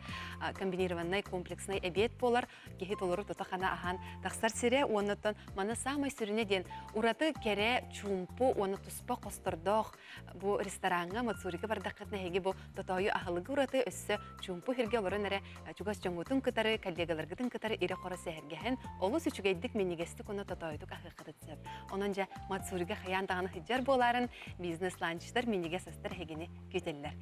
Speaker 2: комбинированнай комплекснай эбиэт буолар. Киһи толору тута-хана аһаан тахсар сирэ уоннаттан маны саамай сүрүнэ диэн ураты кэрэ, чуумпу уонна туспа хостордоох бу рестораҥҥа Мацурига бардаххытына эһиги бу тотоойу аһылыгы ураты өссө чуумпу сиргэ олорон эрэ чугас дьоҥҥутун кытары, коллегаларгытын кытары ирэ-хоро сэһэргэһэн олус үчүгэйдик, минньигэстик уонна тотоойутук аһыаххытын сөп. Онон дьэ Мацурига хайаан даҕаны сылдьар буолаарын бизнес-ланчтар, минньигэс астар эһигини күүтэллэр.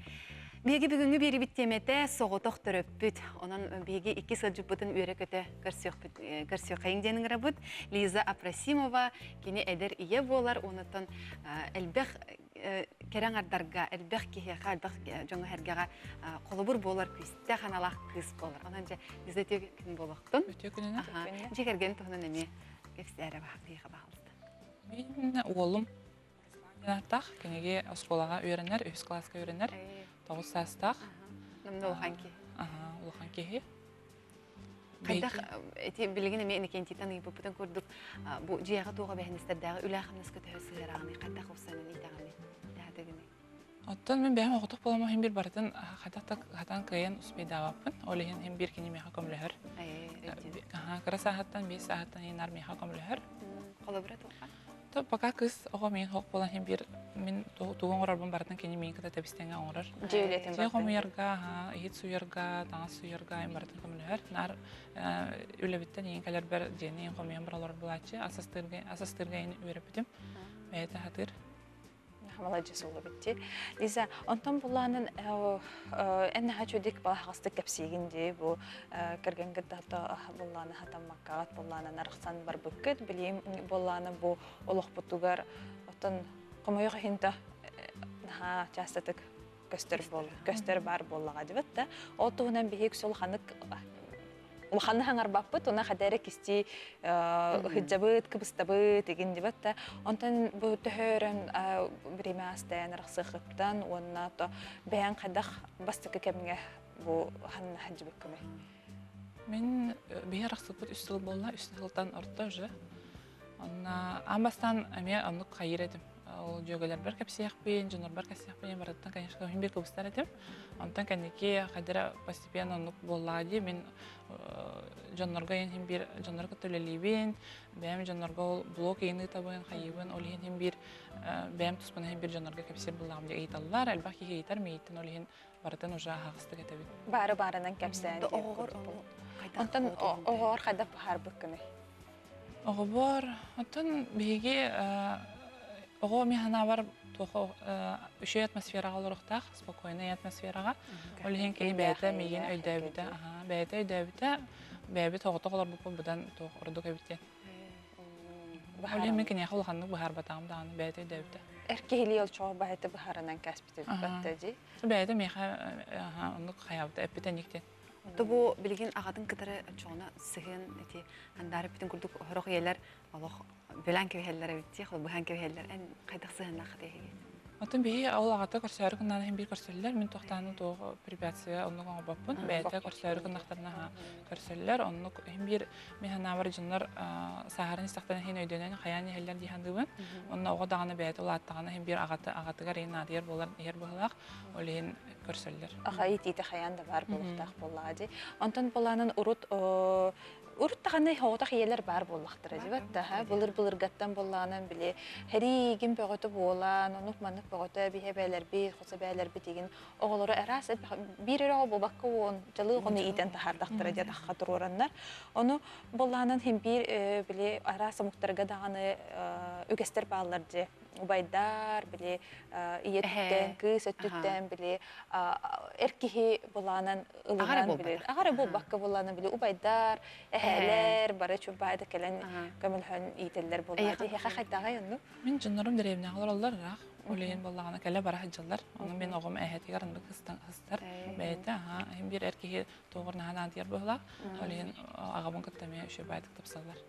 Speaker 2: Биһиги бүгүҥҥү биэрибит тиэмэтэ соҕотох төрөппүт. Онон биһиги икки сылдьыппытын үөрэ-көтө көрсүөхпүт көрсүөххэйиҥ диэн ыҥырабыт. Лиза Апросимова кини эдэр ийэ буолар, онуттан элбэх кэрэ аҥардарга, элбэх киһиэхэ, элбэх дьоҥҥо-сэргэҕэ холобур буолар күүстээх аналаах кыыс буолар. Онон дьэ Лиза үтүө күн буолуохтун.
Speaker 6: Үтүө күнүнэн.
Speaker 2: Дьиэ кэргэн туһунан эмиэ кэпсээрэ биһиэхэ баҕалыста.
Speaker 6: Мин уолум ааттаах, киниги оскуолаҕа үөрэнэр, үһүс кылааска үөрэнэр, 9 саастаах.
Speaker 2: Намна улахан киһи.
Speaker 6: Улахан киһи.
Speaker 2: Хайдах ити билигин эмиэ Иннокентийтан ыйыппыппытын курдук бу дьиэҕэ туох эбэһинэстэрдээҕи үлэ-хамнаска төһө сыһыараҕыный, хайдах уопсайынан иитэҕиний, дэһэтигиний?
Speaker 6: Оттон мин бэйэм оҕотох буоламмын иһин биир барытын хайдах да хатан кыайан успейдаабаппын. Ол иһин иһин биир кини миэхэ көмөлөһөр. Кыра сааһыттан, 5 сааһыттан иһин наар миэхэ көмөлөһөр.
Speaker 2: Холобура туохха?
Speaker 6: То пока кыыс оҕо миин хоох буолан иһин биир мин тугу оҥорорбун барытын кини миин кытта тэбистэҥэ оҥорор.
Speaker 3: Дьиэ үлэтин
Speaker 6: Дьиэ хомуйарга, иһит сууйарга, таҥас сууйарга им барытын көмөлөһөр. Наар үлэбиттэн иин кэлэрбэр дьиэни иин хомуйан бар олорор буолааччы. Ас астыырга ас астыырга иин үөрэппитим. Бэйэтэ сатыыр.
Speaker 3: Маладьыс буолабыт дии. Лиза, онтон булаанын эн наһаа үчүгдик балаһаҕастык кэпсиигин дии бу кэргэҥҥит да буллааны хатаммаккаҕыт буллаанан арахсан барбыккыт билиим буоллааны бу олохпутугар оттон хомойуох иһин да наһаа чаастатык көстөр буол көстөр баар буоллаҕа дибит да ол туһунан биһиги улаханнык улаханнык хаҥарбаппыт уна хата эрэ кистии ыһыддьабыт кыбыстабыт игин дибэт да онтон бу төһө бириэмэ астайан арахсыахыттан уонна то бэйэҥ хайдах бастакы кэмҥэ бу ханна сылдьыбыккыный
Speaker 6: Мин биһи арахсыппыт үс сыл буолла, үс сылтан орто уже. Онно аан бастаан эмиэ оннук хайыыр этим. Ол дьүөгэлэрбэр кэпсиэхпин, дьоннорбор кэпсиэхпин барыттан, конечно, иһин биир кыбыстар этим. Онтон кэнники хайдара постепенно оннук буоллаҕа дии. Мин дьоннорго иһин биир дьоннорго кытта үлэлиибин, бэйэм дьоннорго ол блог иһин ыытабын, хайыыбын, ол иһин иһин биир бэйэм туспун иһин биир дьоннорго кэпсиир буоллаҕым дии ыйыталлар, элбэх киһи ыйытар, миигиттэн ол иһин барытын уже аһаҕастык этэбин.
Speaker 3: Баары баарынан кэпсээн.
Speaker 2: Оҕоҕор
Speaker 3: Онтон оҕоҕор хайдах быһаарбыккыный?
Speaker 6: Оҕобор, оттон биһиги оҕо мин санаабар туох үчүгэй атмосфераҕа олоруохтаах, спокойнай атмосфераҕа. Ол иһин кини бэйэтэ миигин өйдөөбүтэ, бэйэтэ өйдөөбүтэ, бэйэбит оҕотох олорбуппут быдан туох ордук эбит диэн. Ол иһин мин киниэхэ улаханнык быһаарбатаҕым даҕаны бэйэтэ өйдөөбүтэ.
Speaker 3: Эр киһилии олчоҕо баһыты быһаарынан кээспитэ баттэ дии.
Speaker 6: Бэйэтэ миэхэ оннук хайаабыта эппитэ ник диэн.
Speaker 2: Отто бу билигин аҕатын кытары оччоҕуна сыһыан ити андаары бүтүн курдук сорох ийэлэр олох бөлөн кэбиһэллэр эбит дии, холбуһан кэбиһэллэр. Эн хайдах сыһыаннааххыт эһиги?
Speaker 6: Оттон биһи ол аҕата көрсөөрү гыннаан иһин биир көрсөллөр. Мин туохтааны туох препятствие оннук оҥорбоппун. Бэйэтэ көрсөөрү гыннахтарына көрсөллөр. Оннук иһин биир мин санаабар дьоннор сааһыран истэхтэринэ иһин өйдөнөн хайаан иһэллэр дии саныыбын. Онно оҕо даҕаны бэйэтэ улааттаҕына иһин биир аҕата аҕатыгар иһин наадыйар буолар иһэр быһыылаах. Ол иһин көрсөллөр.
Speaker 3: Аҕа иитиитэ хайаан да баар буолуохтаах буоллаҕа дии. Онтон былаанын урут урут даҕаны оҕотох ийэлэр баар буоллахтара дии баттаха былыр былыргаттан буоллаҕынан били хэриигин бөҕөтө буолан онук маннык бөҕөтө биһэ бээлэрбит хосо бээлэрбит игин оҕолоро араас биир эрэ оҕо буолбакка уон дьалыы оҕону иитэн таһаардахтара диye тахха туруораннар ону буоллаҕынан хин биир били араас омуктарга даҕаны үгэстэр бааллар дии убайдар, били ийэ өттүттэн, кыыс өттүттэн, били эр киһи булаанан ылынан били аҕара буолбакка булаанан били убайдар, эһээлэр бары чуббаайда кэлэн көмөлөһөн иитэллэр буоллаҕа. Эһиэхэ хайдаҕай оннук?
Speaker 6: Мин дьоннорум дэриэбинэҕэ олороллор ыраах. Үлэйин буоллаҕына кэлэ бара сылдьаллар. Ону мин оҕом эһэтигэр оннук сыстар. Бэйэтэ аһаа иһин биир эр киһи туоҕар наһаа наадыйар быһыылаах. Ол иһин аҕабын кытта эмиэ үчүгэй баайдык тапсаллар.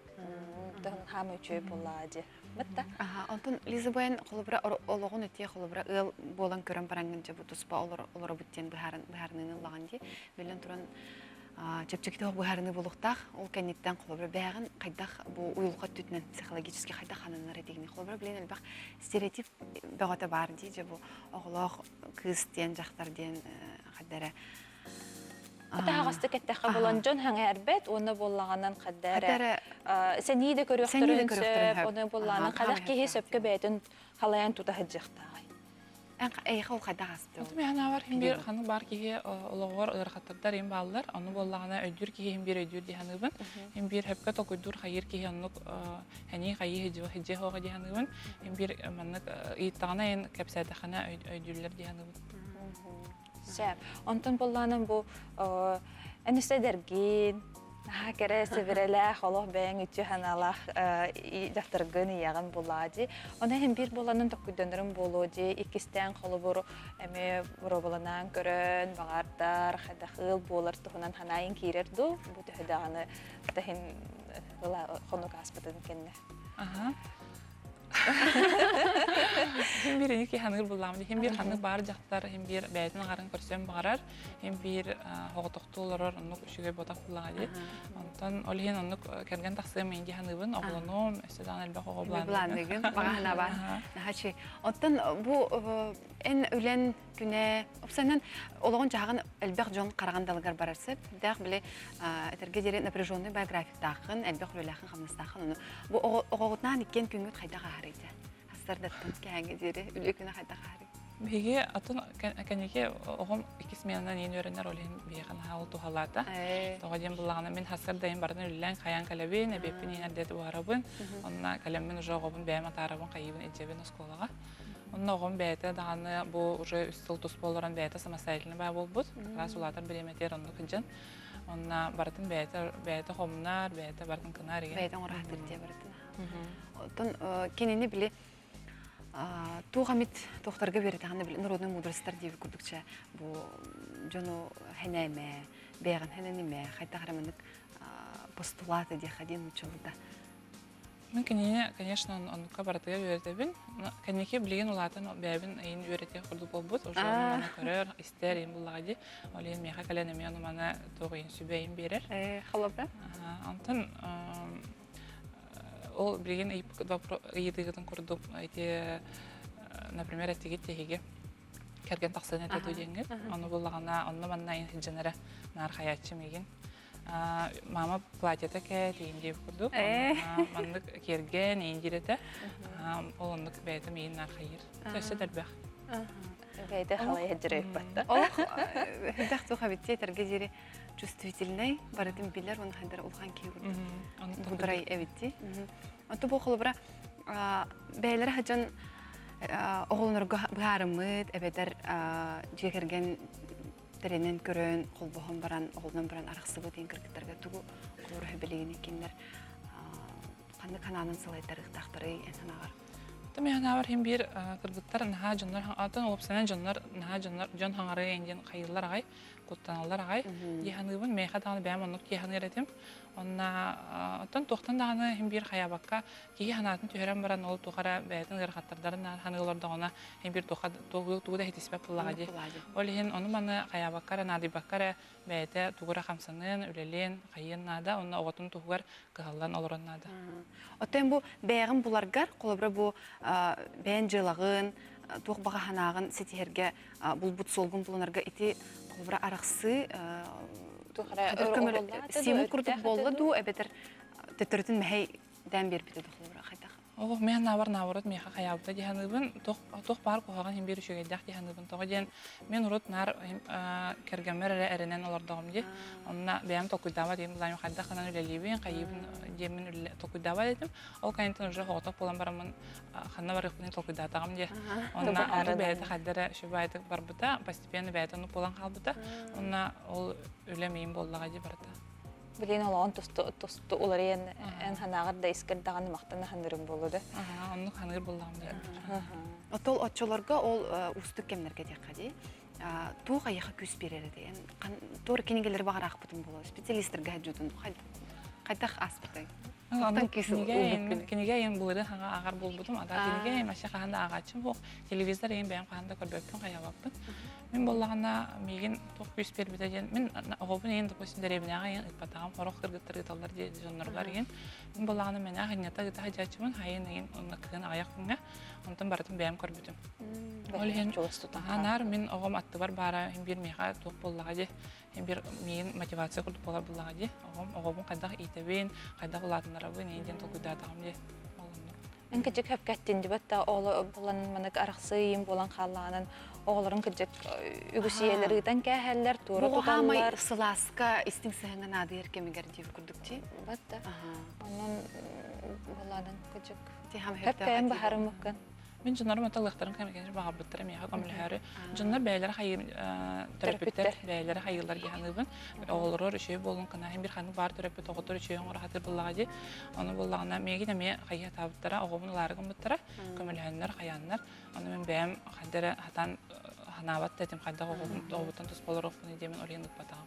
Speaker 3: Хаама үчүгэй буоллаҕа дии. Бытта.
Speaker 2: Аха, онтон Лиза Буэн холобура олоҕун өтиэ холобура ыал буолан көрөн бараҥҥын дьэ бу туспа олоробут диэн быһаарыныны ыллаҕын дии. Биллэн туран чэпчэкитэ быһаарыныы буолуохтаах. Ол кэнниттэн холобура бэйэҕин хайдах бу уйулҕа өттүтүнэн психологически хайдах хананнар этигини. Холобура билин элбэх стереотип бөҕөтө баар дии. Дьэ бу оҕолоох кыыс диэн дьахтар диэн хайда эрэ
Speaker 3: Таһаҕастык эттэххэ булан дьон хаҥээрбэт уонна буоллаҕынан хадда эрэ сэнии да көрүөхтэрин сөп, ону буоллаҕынан хадах киһи сөпкө бэйэтин халайан тута сылдьыахтааҕый.
Speaker 2: Эйиэхэ ол хайдах асты?
Speaker 6: Мин санаабар хин биир ханнык баар киһи олоҕор ыарахаттардар им бааллар. Ону буоллаҕына өйдүүр киһи хин биир өйдүүр дии саныыбын. Хин биир хөпкө толкуйдуур хайыыр киһи оннук хэнии хайыы хидьиэ хоҕо дии саныыбын. Хин биир маннык ыйыттаҕына эн кэпсээтэххинэ өйдүүллэр дии саныыбын.
Speaker 3: Сөп. Онтон буоллаҕына бу эн өссө эдэргин, наһаа кэрэ сэбирэлээх, олох бэйэҥ үтүө санаалаах дьахтаргын, ийэҕин булаа дии. Ону иһин биир буоланын токкуйданарым буолуо дии. Иккистээн холобур эмиэ боруобаланаан көрөн, баҕардар, хайдах ыал буолар туһунан санаайын киирэр дуу? Бу төһө даҕаны таһын хонук ааспытын кэннэ.
Speaker 6: Аха. Хим биир ини киһи ханыыр буллаам. Хим биир ханнык баар дьахтар, хим биир бэйэтин аҕарын көрсөн баҕарар, хим биир оҕотохтуу олорор оннук үчүгэй ботах буллаҕа дии. Онтон ол иһин оннук кэргэн тахсыам мин дии ханыыбын, оҕолонуом, өссө даҕаны элбэх оҕо
Speaker 2: былаанныгын. Баҕаһына баар. Наһачы. Оттон бу эн үлэн күнэ опсанан олоҕун дьаһаҕын элбэх дьон хараҕын далыгар барар сөп. Дээх били этэргэ диэри напряженный биографиктааххын, элбэх үлэлээххин, хамнастааххын ону бу оҕоҕутнаан иккиэн күҥҥүт хайдах ааһарый дьэ? Астардаттан кэһээҥҥэ диэри үлэ күнэ хайдах ааһарый?
Speaker 6: Биһиги атын кэнники оҕом икки сменанан иин үөрэнэр, ол иһин биһиэхэ наһаа ол туһалаата. Тоҕо диэн буллаҕына мин сарсыарда барын үлэлээн хайаан кэлэбин, эбиэппин иин эрдэ буһарабын. Онно кэлэммин уже оҕобун бэйэм атаарабын, хайыыбын илдьэбин оскуолаҕа. Онно оҕом бэйэтэ даҕаны бу уже үс сыл туспа олорон бэйэтэ самостоятельно баа буолбут. Как раз улаатар бириэмэтигэр оннук сылдьан. Онно барытын бэйэтэ бэйэтэ хомунар, бэйэтэ барытын кынар igen.
Speaker 2: Бэйэтэ оҥораатыр дии барытын. Оттон кинини били туох эмит туохтарга үөрэтэҕинэ били народный мудростар диэбит курдукча бу дьону хэнээмэ, бэйэҕин хэнэнимэ, хайдах эрэ маннык постулаты диэххэ диэн нууччалыыта.
Speaker 6: Мин кинини, конечно, оннукка барытыгар үөрэтэбин. Кэнники билигин улаатан бэйэбин ыйын үөрэтиэх курдук буолбут. Уже ону маны көрөр, истэр ыйын буллаҕа дии. Ол иһин миэхэ кэлэн эмиэ ону маны туох ыйын сүбэ ыйын биэрэр.
Speaker 2: Холобура?
Speaker 6: Онтон ол билигин ыйытыгытын курдук ити, например, этигит тиһиги кэргэн тахсан этэ дуу диэҥҥит. Ону буллаҕына, онно манна ыйын сылдьан эрэ наар хайааччы миигин. Мама платьета кээт иин диэбит курдук. Маннык киэргэн иин диир этэ. Ол оннук бэйэтэ миин нархайыр. Өссө да элбэх.
Speaker 3: Бэйэтэ халай дьирэйбатта.
Speaker 2: Олох хайдах туох эбит этэргэ диэри чувствительный барытын билэр уонна хайдар улахан киһи курдук. Мудрай эбит дии. Онто бу холобура бэйэлэрэ хадьан оҕолонорго быһаарыммыт эбэтэр дьиэ кэргэн тэринэн көрөн, холбоһон баран, оҕолонон баран арахсыбыт диэн кыргыттарга тугу холоро билигин кинилэр ханнык ханаанын салайтарыахтаахтарый эн санааҕар?
Speaker 6: Мен Мин санаабар иһин биир кыргыттар наһаа дьоннор атын уопсайынан дьоннор наһаа дьоннор дьон хаҥарыы диэн хайыыллар аҕай, куттаналлар аҕай дии саныыбын. Миэхэ даҕаны бэйэм оннук дии саныыр этим. Онно оттон туохтан даҕаны иһин биир хайаабакка киһи санаатын түһэрэн баран ол туох эрэ бэйэтин ыарахаттардарын саныы олордоҕуна иһин биир туохха тугу да иһитиспэт буоллаҕа дии. Ол иһин ону-маны хайаабакка эрэ наадыйбакка эрэ бэйэтэ тугу эрэ хамсаныан, үлэлиэн, хайыан наада уонна оҕотун туһугар кыһаллан олорон наада.
Speaker 2: Оттон бу бэйэҕин буларгар, холобура бу бэйэн дьыалаҕын, туох баҕа санааҕын ситиһэргэ булбут суолгун булунарга ити холобура арахсыы символ курдук буолла дуу эбэтэр төттөрүтүн мэһэй дээн биэрбитэ дуу холобура хайдах?
Speaker 6: Оҕо мен наабар наоборот миэхэ хайаабыта дии саныыбын. Туох туох баар куһаҕан иһин биир үчүгэйдээх дии саныыбын. Тоҕо диэн мен урут наар кэргэммэр эрэ эрэнэн олордоҕум дии. Онно бэйэм толкуйдаабат диэн былаан хайдах гынан үлэлиибин, хайыыбын диэммин толкуйдаабат этим. Ол кэнниттэн уже соҕотох буолан бараммын ханна барыахпын толкуйдаатаҕым дии. Онно ону бэйэтэ хайда эрэ үчүгэйдик барбыта, постепенно бэйэтэ оннук буолан хаалбыта. Онно ол үлэм иин буоллаҕа дии барыта.
Speaker 3: Билигин олоҕун тусту тусту уларыйан эн санааҕар да искэр даҕаны махтана саныырым буолуо да.
Speaker 6: Оннук саныыр буоллаҕым дии.
Speaker 2: Отол оччолорго ол уустук кэмнэргэ диэххэ дии. Туох айаха күүс биэрэр этэй? Туор кинигэлэри баҕараахпытын буолуо. Специалисттарга хадьутун хайдах ааспытай?
Speaker 6: Кинигэ эйин былыры хаҥа ааҕар буолбутум. Ата кинигэ эйин вообще хаһан да ааҕааччым суох. Телевизор эйин бэйэм хаһан да көрбөппүн, хайабаппын. Мин буоллаҕына миигин туох күүс биэрбитэ диэн, мин оҕобун эйин, допустим, дэриэбинэҕэ эйин ыыппатаҕым, сорох кыргыттар ыыталлар диye дьонноругар эйин. Мин буоллаҕына мэнээх ынньата ыыта сылдьааччыбын, хайын эйин онно кыһын аҕыйах күҥҥэ, онтон барытын бэйэм көрбүтүм. Ол иһин наар мин оҕом аттыбар баара иһин биир миэхэ туох буоллаҕа дии, иһин биир миигин мотивация курдук буолар буоллаҕа дии. Оҕом оҕобун хайдах иитэбин, хайдах улаатыннарабын эйин диэн толкуйдаатаҕым дии. Ол оннук.
Speaker 3: Эн кырдьык хөпкө эттин да оҕолор булан манык арахсыы буолан хааллаҕынан оҕолорун кырдьык үгүс ийэлэр ыытан кээһэллэр, туора туталлар.
Speaker 2: Сылааска истиҥ сыһыаҥҥа наадыйар кэмигэр диир курдук дии.
Speaker 3: Батта. Онон буладан кырдьык. Хөпкөйөн баһарымыккын.
Speaker 6: Мин дьоннорум аталыахтарын кэмигэр баҕарбыттара миэхэ көмөлөһөөрү. Дьоннор бэйэлэрэ хайыы төрөппүттэр бэйэлэрэ хайыылар дии саныыбын. Оҕолорор үчүгэй буолун кынаһын бир ханнык баар төрөппүт оҕотор үчүгэй оҥоро сатыыр буоллаҕа дии. Ону буоллаҕына миигин эмиэ хайыы сатаабыттара, оҕобун ылаары гыммыттара, көмөлөһөннөр, хайааннар. Ону мин бэйэм хайда эрэ сатаан санаабат да этим, хайдах оҕобун оҕобуттан туспа олоруохпунуй диэмин ол иһин ыыппатаҕым.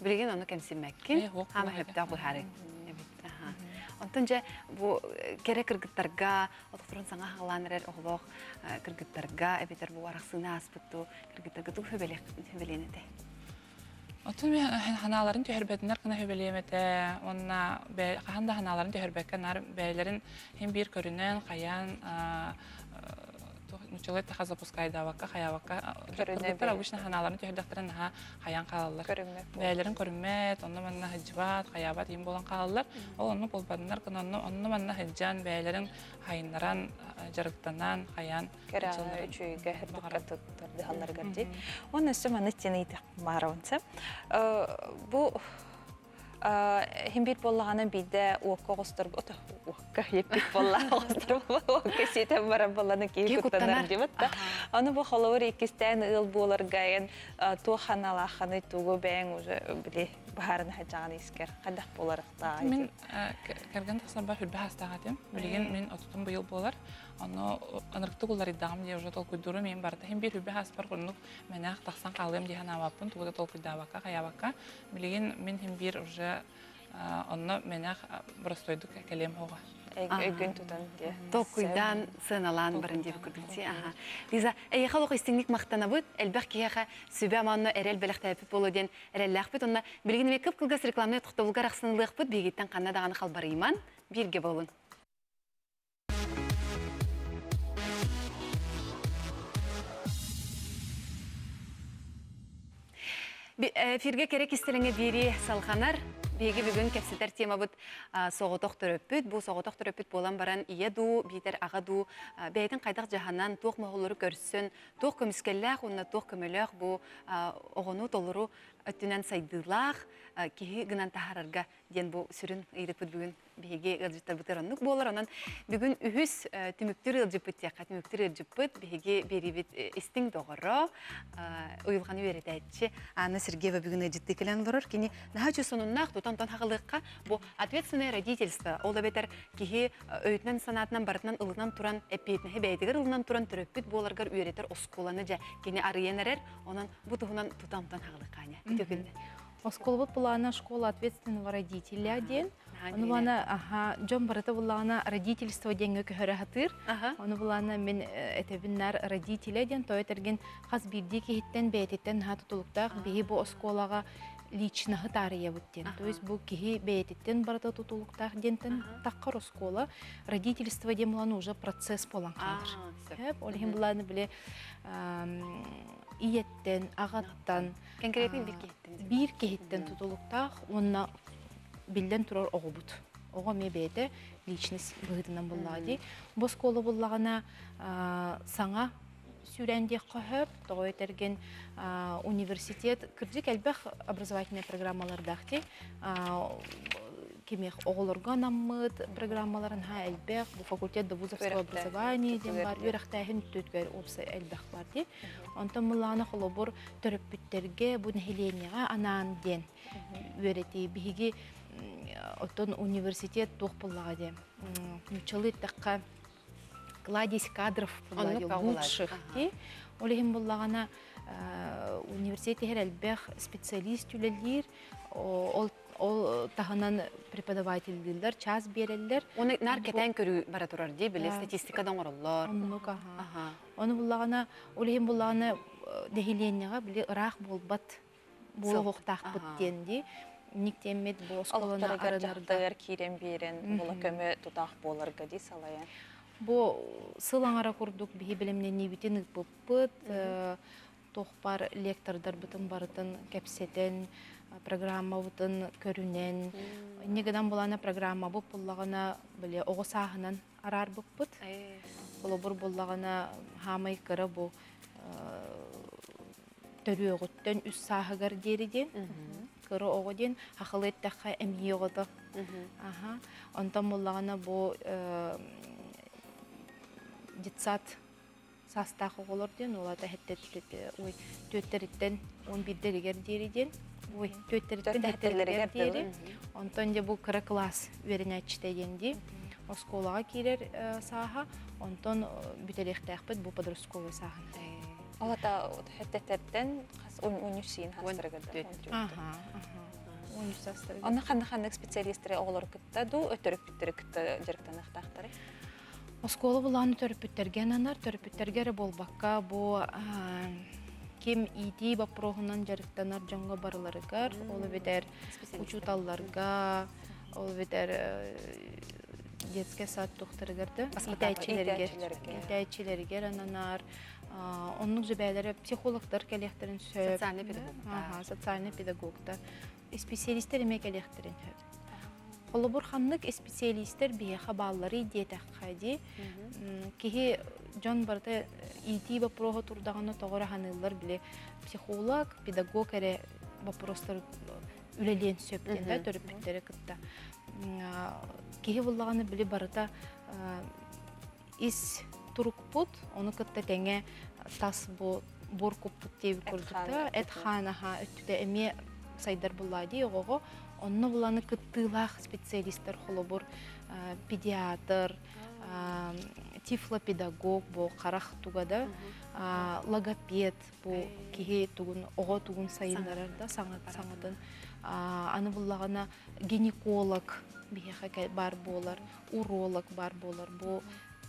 Speaker 2: Билигин ону кэмсиммэккин, хаама сөптөөх быһаарыы эбит. Онтон дьэ бу кэрэ кыргыттарга, олохторун саҥа хаалаан эрэр оҕолоох кыргыттарга эбэтэр бу арахсыыны ааспыт дуу кыргыттарга тугу сүбэлиэн этэй?
Speaker 6: Оттон мен ханааларын түһэрбэтинэр гына сүбэлиэм этэ уонна хаһан да ханааларын түһэрбэккэ наар бэйэлэрин иһин биир көрүнэн хайаан нуччалыы таха запускайдаабакка хайаабакка кыргыттар обычно ханааларын түһэрдэхтэрин наһаа хайаан хаалаллар бэйэлэрин көрүммэт онно манна сылдьыбат хайаабат иин буолан хаалаллар ол оннук буолбатыннар гына онно манна сылдьан бэйэлэрин хайыннаран дьарыктанан хайаан
Speaker 3: кэрэҕэ үчүгэйгэ сырдыкка тардыһалларыгар дии. Уонна өссө манна итиэн ыйытыах баарабын Бу иһин биир буоллаҕына биирдэ уокка оҕустар ото уокка еппит буолла оҕустар уокка сиэтэн баран буолланы киһи куттанар диэбит да. Аны бу холобур иккистээн ыал буоларга эн туох ханалаахханый тугу бэйэҥ уже били баһаарына сылдьаҕын искэр хайдах буоларыктааҕый
Speaker 6: Мин кэргэн тахсарбар хүрбэ хаастаах этим. Билигин мин отутум быйыл буолар. Ону ынырыктык уларыйдаҕым дии уже толкуйдуурум иһин барыта иһин биир хүрбэ хааспар оннук мэнээх тахсан хаалыам дии санаабаппын тугу да толкуйдаабакка хайаабакка билигин мин иһин биир уже онно мэнээх боростуойдук кэлиэм оҕо
Speaker 3: өйгүн тутан дии
Speaker 2: толкуйдаан сыаналаан баран диэбит курдук дии аха Лиза эйиэхэ олох истиҥник махтанабыт элбэх киһиэхэ сүбэ аманна эрэл бэлэхтээппит буолуо диэн эрэллээхпит онно билигин эмиэ кып-кылгас рекламнай тохтобулга арахсынылыахпыт биһигиттэн ханна даҕаны халбарыйман бииргэ буолун Эфиргэ кэрэ кистэлэҥэ биэрии салҕанар. Биһиги бүгүн кэпсэтэр темабыт соҕотох төрөппүт. Бу соҕотох төрөппүт буолан баран ийэ дуу, биитэр аҕа дуу бэйэтин хайдах дьаһанан, туох моһоллору көрсөн, туох көмүскэллээх уонна туох көмөлөөх бу оҕону толору өттүнэн сайдыылаах киһи гынан таһаарарга. Диэн бу сүрүн ыйытыкпыт бүгүн биһиги ыалдьыттарбытыгар оннук буолар. Онон бүгүн үһүс түмүктүүр ыалдьыппыт диэххэ түмүктүүр ыалдьыппыт биһиги биэриибит истиҥ доҕоро уйулҕаны үөрэтээччи Анна Сергеева бүгүн ыалдьыттыы кэлэн олорор. Кини наһаа үчүгэй сонуннаах тутан-тон хаҕылыахха бу ответственное родительство ол эбэтэр киһи өйүтүнэн санаатынан барытынан ылынан туран эппиэтинэһи бэйэтигэр ылынан туран төрөппүт буоларгар үөрэтэр оскуоланы дьэ кини арыйан эрэр. Онон бу туһунан тутан-тон хаҕылыахха Аня. Үтүө күннэ.
Speaker 7: Оскуолабыт былаана школа ответственного родителя диэн. Ону булаана аха дьон барыта буллаҕына родительство диэҥҥэ көһөрө сатыыр. Ону булаана мин этэбин наар родителя диэн тоойо тэргин хас биирдии киһиттэн бэйэтиттэн наһаа тутулуктаах биһи бу оскуолаҕа личноһы таарыйабыт диэн. То есть бу киһи бэйэтиттэн барыта тутулуктаах диэнтэн таххар оскуола родительство диэн булаана уже процесс буолан хаалар. Ол иһин булаана били ийэттэн, аҕаттан
Speaker 2: Конкретный биир киһиттэн.
Speaker 7: Биир киһиттэн тутулуктаах уонна биллэн турар оҕобут. Оҕо эмиэ бэйэтэ личность быһыытынан буллаҕа дии. Бу оскуола буллаҕына саҥа сүүрээн диэххэ сөп. Тоҕо этэргин университет кырдьык элбэх образовательнай программалардаах дии. Кимиэх оҕолорго анаммыт программаларын ха элбэх. Бу факультет довузовского образования диэн бар. Үөрэхтээһин түтүгэр уопсай элбэх бар дии. Онтон мылаана холобур төрөппүттэргэ бу нэһилиэнньэҕэ анаан диэн үөрэтии. Биһиги оттон университет туох буоллаҕа диэн нууччалыы эттэххэ кладезь кадров лучших дии. Ол иһин буллаҕына университет иһэр элбэх специалист үлэлиир. Ол ол таһынан преподавателлииллэр, час биэрэллэр.
Speaker 2: Оны нар кэтээн көрүү бара турар дии, били статистика да оҥороллор.
Speaker 7: Оннук аха. Ону буллаҕына, ол иһин буллаҕына нэһилиэнньэҕэ били ыраах буолбат буолуохтаахпыт диэн дии. Никтиэммит бу оскуоланы
Speaker 3: арынарга киирэн биэрэн була көмө тутаах буоларга дии салайан.
Speaker 7: Бу сыл аҥара курдук биһи бэлэмнэниибитин ыыппыппыт. Туохпар лектордарбытын барытын кэпсэтэн, программабытын көрүнэн, инньэ гынан булана программабыт буллаҕына били оҕо сааһынан араарбыппыт. Холобур буллаҕына хаамай кыра бу төрүөҕүттэн үс сааһыгар диэри диэн кыра оҕо диэн хахылы эттэххэ эмиий оҕото. Аха. Онтон буллаҕына бу детсад саастаах оҕолор диэн уолата ой түөттэриттэн он биирдэригэр диэри диэн ой түөттэриттэн хэттэлэригэр диэри онтон дьэ бу кыра кылаас үөрэнээччитэ диэн дии оскуолаҕа киирэр сааһа онтон бүтэриэхтээхпит бу подростковый сааһын
Speaker 3: Олата хэттэтэртэн хас он үс саастарыгар
Speaker 7: он үс саастарыгар
Speaker 3: Онно ханна ханнык специалисттары оҕолору кытта дуу өтөрүппүттэри кытта дьарыктаныахтаахтары
Speaker 7: Оскуола булааны төрөппүттэргэ ананар, төрөппүттэргэ эрэ буолбакка, бу ким иитии боппуруоһунан дьарыктанар дьоҥҥо барыларыгар, ол эбэтэр учууталларга, ол эбэтэр детскай сад тухтарыгар да иитээччилэригэр, иитээччилэригэр ананар, оннук дьэбээлэрэ психологтар кэлиэхтэрин сөп.
Speaker 2: Социальный педагогтар.
Speaker 7: Социальный педагогтар. Исписэлиистэр эмиэ кэлиэхтэрин сөп. Холобур, ханнык исписэлиистэр биһиэхэ баалларый диэтэххэ дии, киһи дьон барыта иитии боппуруоһа турдаҕына тоҕо эрэ саныыллар били психолог, педагог эрэ боппуруостар үлэлиэн сөп диэн да төрөппүттэри кытта. Киһи буллаҕына били барыта ис турукпут, ону кытта тэҥэ тас бу буор куппут диэбит курдук эт хаан аха өттүтэ эмиэ сайдар буллаа дии оҕоҕо онно буланы кыттыылаах специалистар холобур педиатр тифлопедагог бу харах туга да логопед бу киһи тугун оҕо тугун сайыннарар да саҥатын аны буллаҕына гинеколог биһиэхэ баар буолар уролог баар буолар бу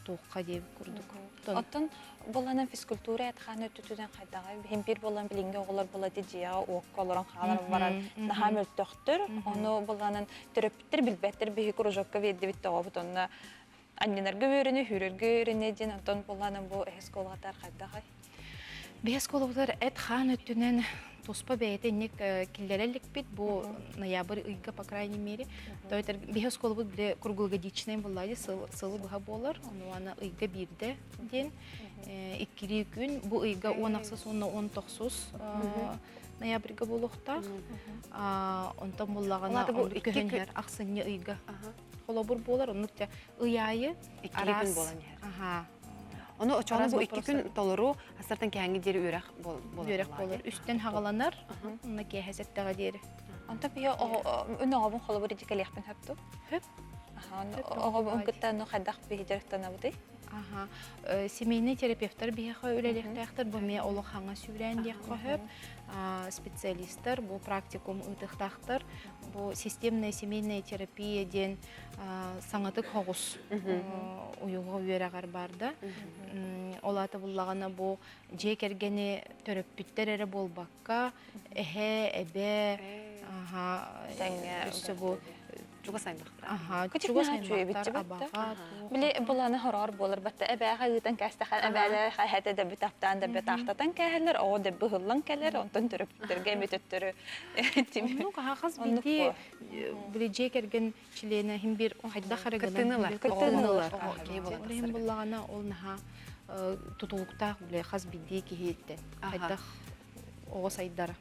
Speaker 7: туохха диэбит курдук.
Speaker 3: Оттон буланан физкультура этхаан өттүтүнэн хайдаҕай биһим биир болан билиҥҥи оҕолор була дьиэҕэ уокка олорон хаалан баран наһаа мөлтөхтөр. Ону буланан төрөппүттэр билбэттэр биһи кружокка биэрдибит тоҕобут онно анньынарга үөрэнэ, хүүрэргэ үөрэнэ диэн онтон буланан бу эһэ оскуолатар хайдаҕай?
Speaker 7: Биһи оскуолабытыгар эт-хаан өттүнэн туспа бэйэтэ инник киллэрэ иликпит бу ноябрь ыйга по крайней мере. То есть биһи оскуолабыт биле круглогодичный буллади сылы быһа буолар. Ону аны ыйга биирдэ диэн иккилии күн бу ыйга он ахсыс уонна он тохсус. ноябрьга буолуохтаах. Онтон буллаҕына күһүн иһэр ахсынньы ыйга холобур буолар. Оннук те ый аайы
Speaker 2: икки күн буолан иһэр. Ону очоҕуна бу икки күн толору астартан кэһэҥҥи диэри үөрэх буолар.
Speaker 7: Үөрэх буолар. Үстэн хаҕаланар, онно киэһэ сэттэҕэ диэри.
Speaker 3: Онтон биһи үн оҕобун холобур ити кэлиэхпин хөп дуу?
Speaker 7: Хөп.
Speaker 3: Оҕобун кытта ну хайдах биһи дьарыктанабытый?
Speaker 7: Аха. Семейный терапевтар биһиэхэ үлэлиэхтээхтэр, бу эмиэ олох хаҥа сүүрээн диэххэ сөп. Специалистар бу практикум ыытыахтаахтар. Бу системная семейная терапия диэн саҥатык хоҕус уйулҕа үөрэҕэр бар да. Ол аата буллаҕына бу дьиэ кэргэни төрөппүттэр эрэ буолбакка, эһэ, эбэ, өссө бу
Speaker 2: чугас аймахтар.
Speaker 7: Аха, чугас аймахтар, абаҕа.
Speaker 3: Били буланы хороор буолар батта эбээҕэ ыытан кээстэхэн эбээлэр хэһэтэ да бүтаптаан да бетаахтатан кээһэллэр, оҕо да быһыллан кэлэр, онтон төрөппүттэргэ эми төттөрү
Speaker 7: Оннук аһаҕас бити били дьиэ кэргэн чилиэнэ иһин бир хайдах эрэ
Speaker 2: гынан
Speaker 7: кыттыылар. Ол буллаҕына ол наһаа тутулуктаах били хас биирдии киһиттэн хайдах оҕо сайдара.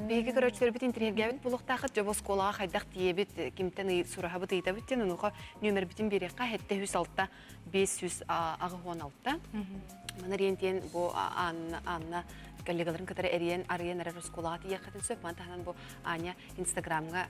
Speaker 2: Биһиги көрөөччүлэрбит интириэһиргээбит буолуохтаахыт дьэ бу оскуолаҕа хайдах тиийэбит, кимтэн сураһабыт ыйытабыт диэн онуоха нүөмэрбитин биэриэххэ 706 586. Маны эриэн бу Анна Анна коллегаларын кытары эриэн арыйан эрэр оскуолаҕа тиийиэххитин сөп. Маны таһынан бу Аня Инстаграмҥа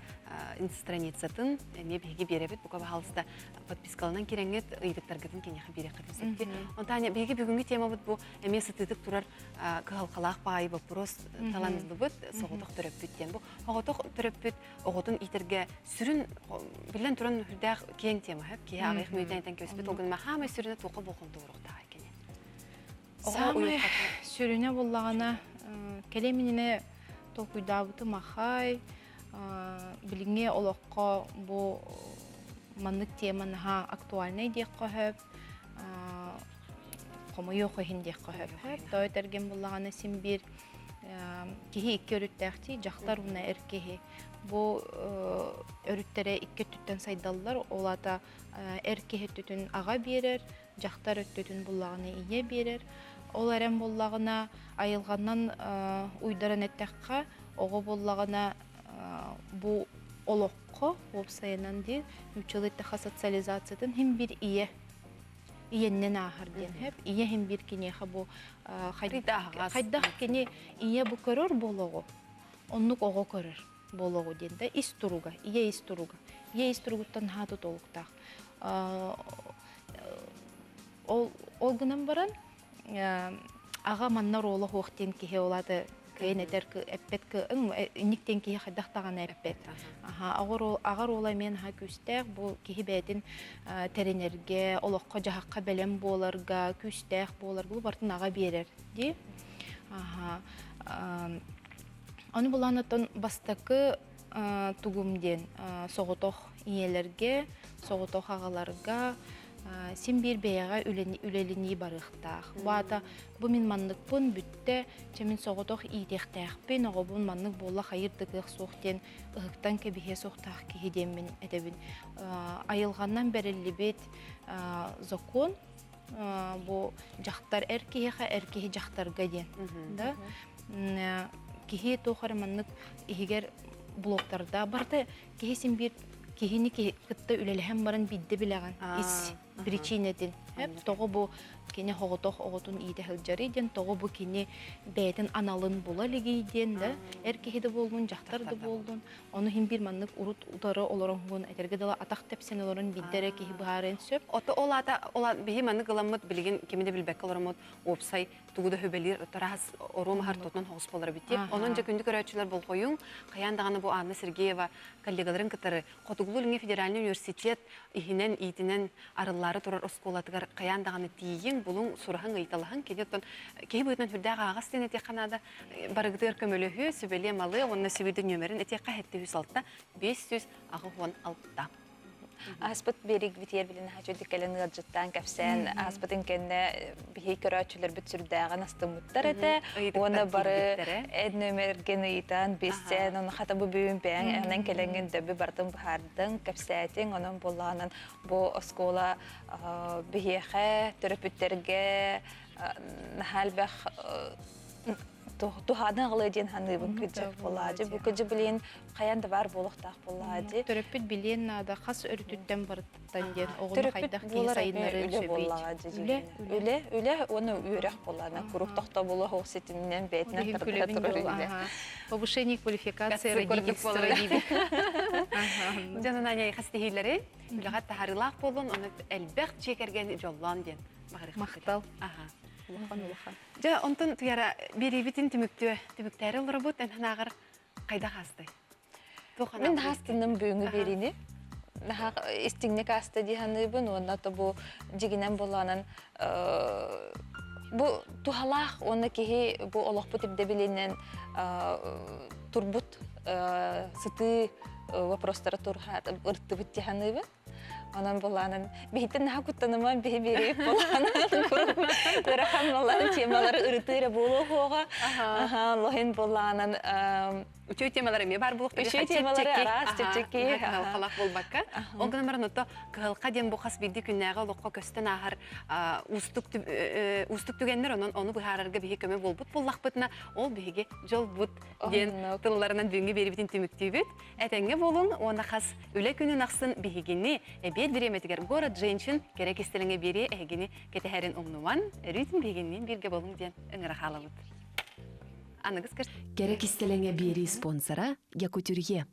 Speaker 2: страницатын эмиэ биһиги биэрэбит. Бука баһаалыста подпискаланан кирэҥҥит ыйытыктаргытын киниэхэ биэриэххитин сөп. Онтон Аня биһиги бүгүҥҥү темабыт бу эмиэ сытыытык турар кыһалҕалаах баайы боппуруос талан ыллыбыт соҕотох төрөппүт диэн. Бу оҕотох төрөппүт оҕотун иитэргэ сүрүн биллэн туран үрдээх киэҥ тема хөп киһи аҕыйах мүнүүтэн этэн кэбиспит ол гынан хаамай сүрүнэ туохха болҕомто уруохтаах кини.
Speaker 7: Саамай сүрүнэ буоллаҕына кэлиэм иннинэ толкуйдаабытым ахай билиҥҥи олоххо бу маннык тема наһаа актуальнай диэххэ сөп хомойуох иһин диэххэ сөп. Тоҕо этэргин буллаҕына син биир киһи икки өрүттээхтии, дьахтар уонна эр киһи. Бу өрүттэрэ икки өттүттэн сайдаллар. Ол аата эр киһи өттүтүн аҕа биэрэр, дьахтар өттүтүн буллаҕына ийэ биэрэр. Ол эрэн буллаҕына айылҕанан уйдаран эттэххэ, оҕо буллаҕына бу олоххо уопсайынан диир нууччалыы эттэххэ социализациятын иһин биир ийэ ийэннэн ааһар диэн сөп ийэ иһин биир киниэхэ бу хайдах кини ийэ бу көрөр буолуоҕу оннук оҕо көрөр буолуоҕу диэн да ис туруга ийэ ис туруга ийэ ис туругуттан наһаа тутулуктаах ол ол гынан баран аҕа манна оруола суох диэн киһи ол аата кыайан этэр эппэт инник диэн киһи хайдах даҕаны эппэт аҕа оруола эмиэ наһаа күүстээх бу киһи бэйэтин тэринэргэ олоххо дьаһахха бэлэм буоларга күүстээх буоларга бу барытын аҕа биэрэр дии ону булан оттон бастакы тугум диэн соҕотох ийэлэргэ соҕотох аҕаларга син биир бэйэҕэ үлэлинии барыахтаах. Бу аата бу мин манныкпын бүттэ, чэ мин соҕотох иитиэхтээхпин, оҕобун маннык буолла хайыр да кыах суох диэн ыһыктан кэбиһиэ суохтаах киһи диэммин этэбин. Айылҕанан бэриллибит закон бу дьахтар эр киһиэхэ, эр киһи дьахтарга диэн. Да? Киһи туох эрэ маннык иһигэр блоктарда барыта киһи син биир киһини кытта үлэлэһэн баран биирдэ билэҕин ис причинэтин тоҕо бу кини оҕотох оҕотун иитэ сылдьарый диэн тоҕо бу кини бэйэтин аналын була илигий диэн да эр киһи да буоллун дьахтар да буоллун ону иһин биир маннык урут утары олороҥҥун этэргэ дылы атах тэпсэн олорон биирдэ эрэ киһи быһаарыан сөп
Speaker 2: Ото ол аата ол биһи маннык ыламмыт билигин кими да билбэккэ олороммут уопсай тугу да хүбэлиир тараас оруом аһар тутунан хоҕус буолар эбит дип. Онон дьэ күндү көрөөччүлэр болҕойуҥ, хайаан даҕаны бу Анна Сергеева коллегаларын кытары Хотугулуу-Илиҥҥи федеральнай университет иһинэн иитинэн арыллаары турар оскуолатыгар хайаан даҕаны тиийиҥ, булуҥ, сураһыҥ, ыйыталаһыҥ. Кини оттон киһи быһыытынан сүрдээх аһаҕас диэн этиэххэ наада. Барыгытыгар көмөлөһүө, сүбэлиэ-малыа уонна сүбүдэ нүөмэрин этиэххэ 706 586.
Speaker 3: Ааспыт биэрик битиэр билин хаачуйдык кэлэн ыалдьыттаан кэпсээн ааспытын кэннэ биһи көрөөччүлэрбит сүрдээҕин астыммыттар этэ уонна бары нөмерген ыйытан биссээн ону хата бу бүгүн бэйэҥ энэн кэлэҥҥин дөбү барытын быһаардыҥ кэпсээтиҥ онон буоллаҕынан бу оскуола биһиэхэ төрөппүттэргэ наһаа элбэх. Туһааны аҕалыа диэн саныыбын кыдьык буолаадьы. Бу кыдьы билиэн хайаан да баар буолуохтаах буолаадьы.
Speaker 7: Төрөппүт билиэн наада хас өрүтүттэн барыттан диэн оҕону хайдах киһи сайыннарыан сөбүй?
Speaker 3: Үлэ, үлэ, үлэ уонна үөрэх буоллаҕына куруук тохтобулу оһох ситиминэн бэйэтинэн тарда турар үлэ.
Speaker 7: Повышение квалификации родительства диибит.
Speaker 2: Дьонун аня хас тиһиилэри үлэҕэ таһаарыылаах буолун, оны элбэх дьиэ кэргэн дьоллоон диэн
Speaker 7: Махтал. Улахан улахан.
Speaker 2: Дьэ, онтон Туяра биэриибитин түмүктүө, түмүктээри олоробут, эн санааҕар хайдах аастай?
Speaker 3: Мин хаастынным бүгүҥҥү биэриини. Наһаа истиҥник ааста дии саныыбын уонна то бу дьигинэн буолаанан бу туһалаах уонна киһи бу олохпут ирдэбилинэн турбут сытыы вопростары турхаат ырыттыбыт дии саныыбын. Онон булаанан биһиттэн наһаа куттаныман биһи биэриэк булаанан ыарахан малары темалары ырытыыра буолуоҕа. Аха, лоһин булаанан
Speaker 2: Үчүгэй темалар эмиэ баар буолуохтар.
Speaker 3: Үчүгэй темалары араас чэпчэки.
Speaker 2: Кыһалҕалаах буолбакка. Ол гынан баран ото кыһалҕа диэн бу хас биирдии күннээҕи олоххо көстөн ааһар уустук уустук түгэннэр онон ону быһаарарга биһи көмө буолбут буоллахпытына ол биһиги дьолбут диэн тылларынан бүгүҥҥү биэрибитин түмүктүүбүт. Этэҥҥэ буолуҥ уонна хас үлэ күнүн ахсын биһигини эбиэт бириэмэтигэр Город женщин кэрэ кистэлэҥэ биэриэ эһигини кэтэһэрин умнуман, өрүүтүн биһигинниин бииргэ буолуҥ диэн ыҥыра хаалабыт. Аныгыс
Speaker 1: Кэрэ кистэлэҥэ биэрии спонсора Якутюрье.